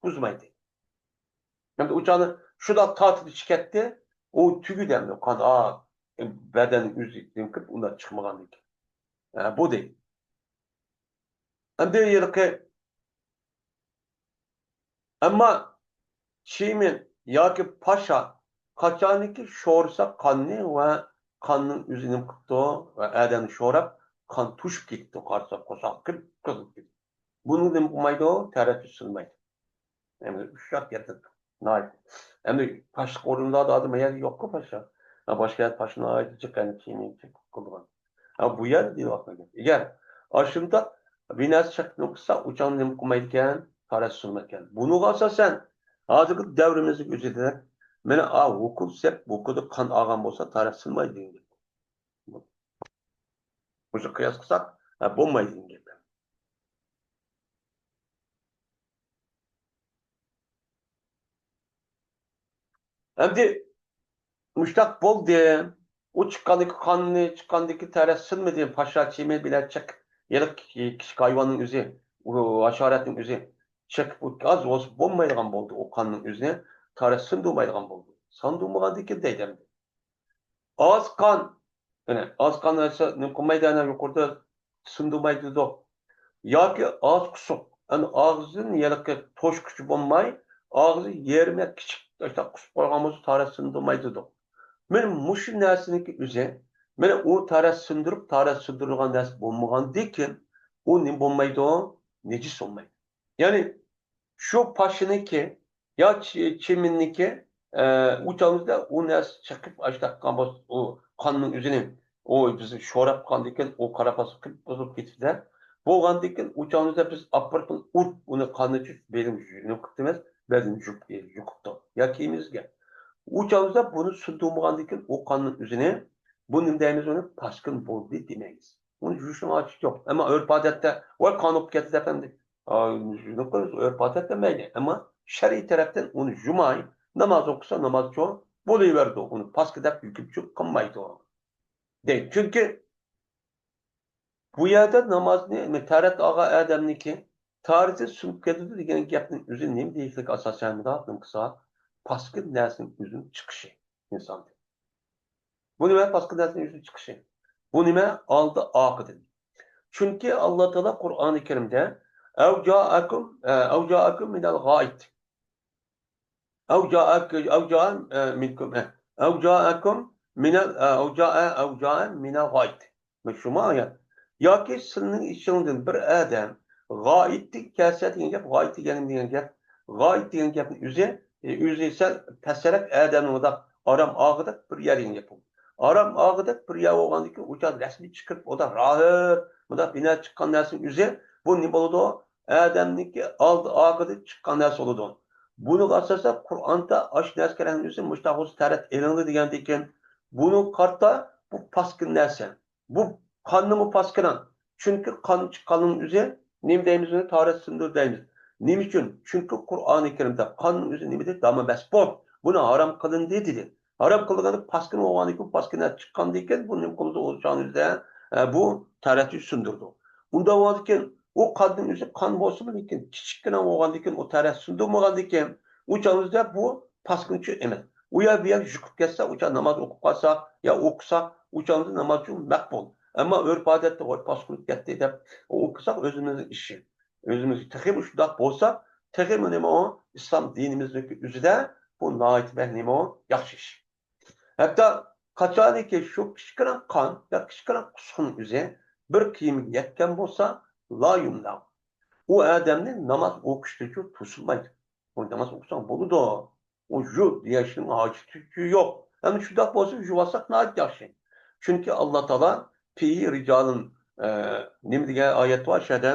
بۇزمايدۇ. ئەمدى ئۇ چاغدا شۇنداق تارتىپ چىقاتتى، ئۇ تۈگىدى ئەمدى. قان، ئا، بەدەن ئۆزى نېمە قىلىپ، ئۇنداق چىقمىغاندىكىن. ھە، بۇ دەيدۇ. ئەمدى ھېلىقى، ئەمما چىمىن ياكى پاشا قاچانكى شورىسا قاننى ۋە قاننىڭ ئۆزى نېمە قىپتۇ ۋە ئادەمنى شوراپ، قان توشۇپ كېتىپتۇ، قارىسا قورساق قىپقىزىل كېتىپتۇ. بۇنى نېمە قىلمايدۇ؟ تەرەتچى سۇنمايدۇ. ئەمدى ئۇششاق گەپتىن ناھايىتى. ئەمدى پاشلىق ئورۇنلاردا ئادەم يەردە يوققۇ پاشا. ھە، باشقا يەردە پاشا ناھايىتى جىق، يەنى كىيىمى جىق قىلىدىغان. ھە، بۇ يەردە دېيىۋاتقان گەپ. ئەگەر ئاشۇنداق بىر نەرسە چەكلىنىپ قىلسا، ئۇ چاغدا نېمە قىلمايدىكەن؟ تەرەتچى سۇنمايدىكەن. بۇنىڭغا ئاساسەن، ھازىرقى دەۋرىمىزدىكى ئۆزىدە، مانا، ئا، ھوكۇل سەپ، ھوكۇلدا قان ئالغان بولسا، تەرەتچى سۇنمايدۇ دېگەن گەپ. مۇشۇ قىياس قىلساق، ھە، بولمايدۇ دېگەن گەپ. ئەمدى مۇشتاق بولدى. ئۇ چىققاندىكى قاننى، چىققاندىكى تەرەتچى سۇنمىدى. پاشا چىمى بىلەن چىق، ھېلىقى كىچىك ھايۋاننىڭ ئۆزى، ئۇ ھاشاراتنىڭ ئۆزى چىقىپ، ئۇ ئاز بولسا بولمايدىغان بولدى. ئۇ قاننىڭ ئۆزىنى تەرەتچى سۇندۇرمايدىغان بولدى. سۇندۇرمىغاندىكىن دەيدۇ ئەمدى. ئاز قان، يەنى ئاز قان ئەسە نېمە قىلمايدۇ، ئەنە يۇقىرىدا سۇندۇرمايدۇ دېدۇق. ياكى ئاز قۇسۇق، ئەنە ئاغزىدىن ھېلىقى توشقۇچى بولماي، ئاغزى يېرىم يا كىچىك، ئاشۇنداق قۇسۇپ قالغان بولسا، تەرەتچى سۇندۇرمايدۇ دېدۇق. مانا مۇشۇ نەرسىنىڭكى ئۆزى، مانا ئۇ تەرەتچى سۇندۇرۇپ، تەرەتچى سۇندۇرىدىغان نەرسە بولمىغاندىكىن، ئۇ نېمە بولمايدۇ؟ نىجىس بولمايدۇ. يەنى شۇ پاشىنىڭكى يا چى-، چىمىننىڭكى، ئە، ئۇ چاغىمىزدا ئۇ نەرسە چىقىپ، ئاشتاق قىلغان بولسا، ئۇ قاننىڭ ئۆزىنى، ئۇ بىز شوراپ قالغاندىكىن، ئۇ قارا پاسقا قىپقىزىل بولۇپ كېتىدۇ. بولغاندىكىن، ئۇ چاغىمىزدا بىز ئاپپاراتنى ئۇرۇپ، ئۇنى قاننى چۈشۈپ، بېلىنى يۇ-، نېمە قىپتىمىز، بەدىنى يۇيۇپ، يۇقۇپتۇ. يا كىيىمىمىزگە. ئۇ چاغىمىزدا بۇنى سۇندۇرمىغاندىكىن، ئۇ قاننىڭ ئۆزىنى، بۇ نېمە دەيمىز، ئۇنى پاسكىنا بولدى دېمەيمىز. ئۇنى يۇيۇشنىڭ ھاجىتى يوق. ئەمما ئۆرپ-ئادەتتە، ۋاي، قان بولۇپ كەتتى ئەپەندى. ئا، يۇيۇپ قويىمىز، ئۆرپ-ئادەتتە مەيلى. ئەمما شەرئىي تەرەپتىن ئۇنى يۇماي، ناماز ئوقۇسا، نامازچۇ بولۇۋېرىدۇ. ئۇنى پاسكا دەپ ھۆكۈم چۈشۈرۈپ قىلمايدۇ. دەيدۇ. چۈنكى بۇ يەردە نامازنى، تەرەت ئالغان ئادەمنىڭكى تارىتى سۇنۇپ كېتىدۇ دېگەن گەپنىڭ ئۆزى نېمە دېيىشلىك ئاساسەن مۇنداق نېمە قىلسا، پاسكىنا نەرسىنىڭ ئۆزىنى چىقىشى ئىنساندىن. بۇ نېمە؟ پاسكىنا نەرسىنىڭ ئۆزىنى چىقىشى. بۇ نېمە؟ ئالدى ئارقىدىن. چۈنكى ئاللا تائالا قۇرئانى كەرىمدە، «ئەۋ جائەكۇم، ئەۋ جائەكۇم مىنەل غائىت.» ئەۋ جائەك-، ئەۋ جائە، ئە، مىنكۇم، ئە، ئەۋ جائەكۇم مىنەل، ئە، ئەۋ جائە، ئەۋ جائە مىنەل غائىت. مانا شۇمۇ ئايەت. ياكى سىلىنىڭ ئىچىڭدىن بىر ئادەم غائىتتىن كەلسە دېگەن گەپ، غائىت دېگەن نېمە دېگەن گەپ؟ غائىت دېگەن گەپنىڭ ئۆزى، ئە، ئۆزى سەل پەسرەك ئادەمنىڭ مۇنداق ئارام ئالغۇدەك بىر يەر دېگەن گەپ بۇ. ئارام ئالغۇدەك بىر يەر بولغاندىكىن، ئۇ چاغدا رەسمىي چىقىرىپ، ئۇدا راھەت، مۇنداق بىنا چىققان نەرسىنىڭ ئۆزى، بۇ نېمە بولىدۇ؟ ئادەمنىڭكى ئالدى ئارقىدىن چىققان نەرسە بولىدۇ. بۇنىڭغا ئاساسەن قۇرئاندا ئاشۇ نەرسە كەلگەن ئۆزى مۇشتاق بولسا تەرەت ئېلىڭلار دېگەندىكىن، بۇنىڭغا قارىتا بۇ پاسكىنا نەرسە. بۇ قاننىمۇ پاسكىنا. چۈنكى قان چىققاننىڭ ئۆزى نېمە دەيمىز؟ ئۇنى تاھارەت سۇندۇر دەيمىز. نېمە ئۈچۈن؟ چۈنكى قۇرئانى كەرىمدە قاننىڭ ئۆزى نېمە دېدى؟ دامە مەسپۇت. بۇنى ھارام قىلىندى دېدى. ھارام قىلغاندا پاسكىنا بولغاندىكىن، پاسكىنا چىققاندىكىن، بۇ نېمە قىلىدۇ؟ ئۇ چاغنىڭ ئۆزىدە، ئە، بۇ تەرەتنى سۇندۇرىدۇ. ئۇنداق بولغاندىكىن، ئۇ قاننىڭ ئۆزى قان بولسىمۇ، لېكىن كىچىككىنە بولغاندىكىن، ئۇ تەرەت سۇندۇرمىغاندىكىن، ئۇ چاغنىڭ ئۆزىدە بۇ پاسكىنا ئۈچۈن ئەمەس. ئۇ يەر بۇ يەر يۇقۇپ كەتسە، ئۇ چاغ ناماز ئوقۇپ قالساق يا ئوقۇساق، ئۇ چاغنىڭ ئۆزىدە ناماز ئۈچۈن مەقبۇل. ئەمما ئۆرپ-ئادەتتە، ۋاي، پاسكىنا ئۆتۈپ كەتتى دەپ ئوقۇساق، ئۆزىمىزنىڭ ئىشى. ئۆزىمىز تېخىمۇ شۇنداق بولساق، تېخىمۇ نېمە ئۇ؟ ئىسلام دىنىمىزنىڭكى ئۆزىدە بۇ ناھايىتى بەك نېمە ئۇ؟ ياخشى ئىش. ھەتتا قاچانكى شۇ كىچىككىنە قان يا كىچىككىنە قۇسۇقنىڭ ئۆزى بىر كىيىمگە يەتكەن بولسا، لا يۇمنەئۇ. ئۇ ئادەمنى ناماز ئوقۇشتىنچۇ توسۇلمايدۇ. ئۇ ناماز ئوقۇساڭ بولىدۇ. ئۇ يۇ دېيىشنىڭ ھاجىتى يوق. ئەمدى شۇنداق بولسا يۇۋالساق ناھايىتى ياخشى. چۈنكى ئاللا تائالا فىھى رىجالۇن، ئە، نېمە دېگەن ئايەت بار شۇ يەردە؟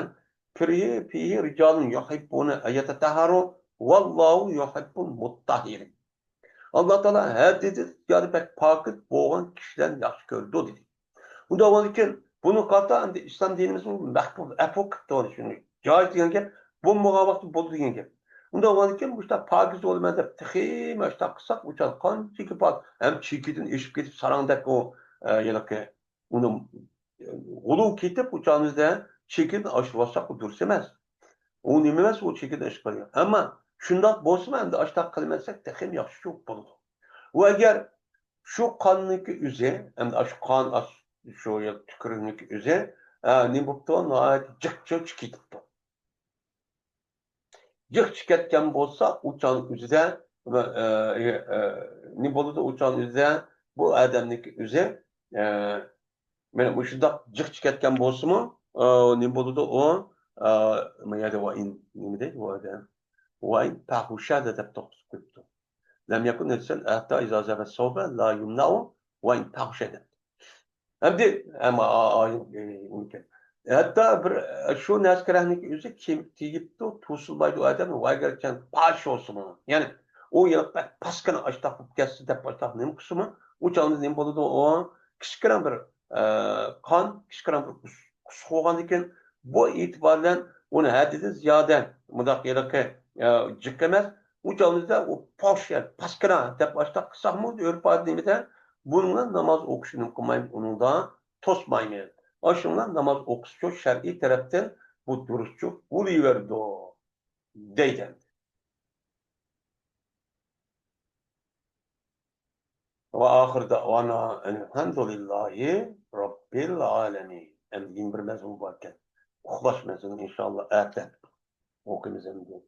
فىھى، فىھى رىجالۇن يۇھىببۇنە ئەن يەتەتەھھەرۇ ۋەللاھۇ يۇھىببۇل مۇتتەھھىرىن. ئاللا تائالا ھەددىدىن زىيادە بەك پاكىز بولغان كىشىلەرنى ياخشى كۆرىدۇ دېدى. ئۇنداق بولغاندىكىن بۇنى قارىتا ئەمدى ئىسلام دىنىمىز مەھپۇز، ئەپۇ قىپتۇ شۇنى. جائىز دېگەن گەپ، بولمىغان ۋاقىتتا بولدى دېگەن گەپ. ئۇنداق بولغاندىكىن مۇشۇنداق پاكىز بولىمەن دەپ تېخى مۇشۇنداق قىلساق، ئۇ چاغ قانچىكى پاك، ھەم چېكىدىن ئېشىپ كېتىپ ساراڭدەك ئۇ، ئە، ھېلىقى ئۇنى غۇلۇ كېتىپ، ئۇ چاغىمىزدا چېكىدىن ئاشۇرۇۋالساق، بۇ دۇرۇس ئەمەس. ئۇ نېمە ئەمەس، ئۇ چېكىدىن ئېشىپ قالغان. ئەمما شۇنداق بولسىمۇ، ئەمدى ئاشتاق قىلىۋەتسەك، تېخىمۇ ياخشىچۇ بولىدۇ. ئۇ ئەگەر شۇ قاننىڭكى ئۆزى، ئەمدى ئاشۇ قان، ئاش-، شۇ تۈكرۈكنىڭكى ئۆزى، ئە، نېمە بوپتۇ؟ ناھايىتى جىق چىقىپ كېتىپتۇ. جىق چىقىپ كەتكەن بولسا، ئۇ چاغنىڭ ئۆزىدە، ئە، ئە، ئە، نېمە بولىدۇ؟ ئۇ چاغنىڭ ئۆزىدە بۇ ئادەمنىڭكى ئۆزى، ئە، مانا مۇشۇنداق جىق چىقىپ كەتكەن بولسىمۇ، ئە، نېمە بولىدۇ ئۇ؟ ئە، ما يەردە ۋەئىن، نېمە دەيدۇ ئۇ يەردە؟ ۋەئىن پەھۇشە دەپ توختىتىپ قويۇپتۇ. لەم يەكۇن نەجىسەن ھەتتا ئىزا زەبە سەۋبە لا يۇمنەئۇ ۋەئىن پەھۇشە دەپتۇ. ئەمدى، ئەمما، ئا-، ئا-، ئۇنىكەن. ھەتتا بىر، شۇ نەسكىرەھنىڭكى ئۆزى كىيىپ تېگىپتۇ، توسۇلمايدۇ ئادەم، ۋاگەرچەن پاش بولسىمۇ. يەنى، ئۇ يەنە بەك پاسكىنا ئاشتاق بولۇپ كەتسە دەپ ئاشتاق نېمە قىلسىمۇ، ئۇ چاغدا نېمە بولىدۇ؟ ئۇ كىچىككىنە بىر، ئە، قان، كىچىككىنە بىر قۇس-، قۇسۇق بولغاندىكىن، بۇ ئېتىبار بىلەن ئۇنى ھەددىدىن زىيادە، مۇنداق ھېلىقى، ئە، جىق ئەمەس، ئۇ چاغدا ئۇ پاش، يەنى پاسكىنا دەپ ئاشتاق قىلساقمۇ، ئۆرپ-ئادەت نېمىدە، بۇنىڭغا ناماز ئوقۇشنى نېمە قىلمايمىز، ئۇنىڭدا توسمايمىز. ئاشۇنىڭغا ناماز ئوقۇسچۇ شەرئىي تەرەپتىن بۇ دۇرۇسچۇ بولۇۋېرىدۇ، دەيدۇ. ۋە ئاخىر دەۋانا ئەلھەمدۇلىللاھى رەببىل ئالەمىن. ئەمدى يەنە بىر مەزمۇن باركەن. ئۇخلاش مەزمۇنى ئىنشاللا ئەتە ئوقۇيمىز ئەمدى.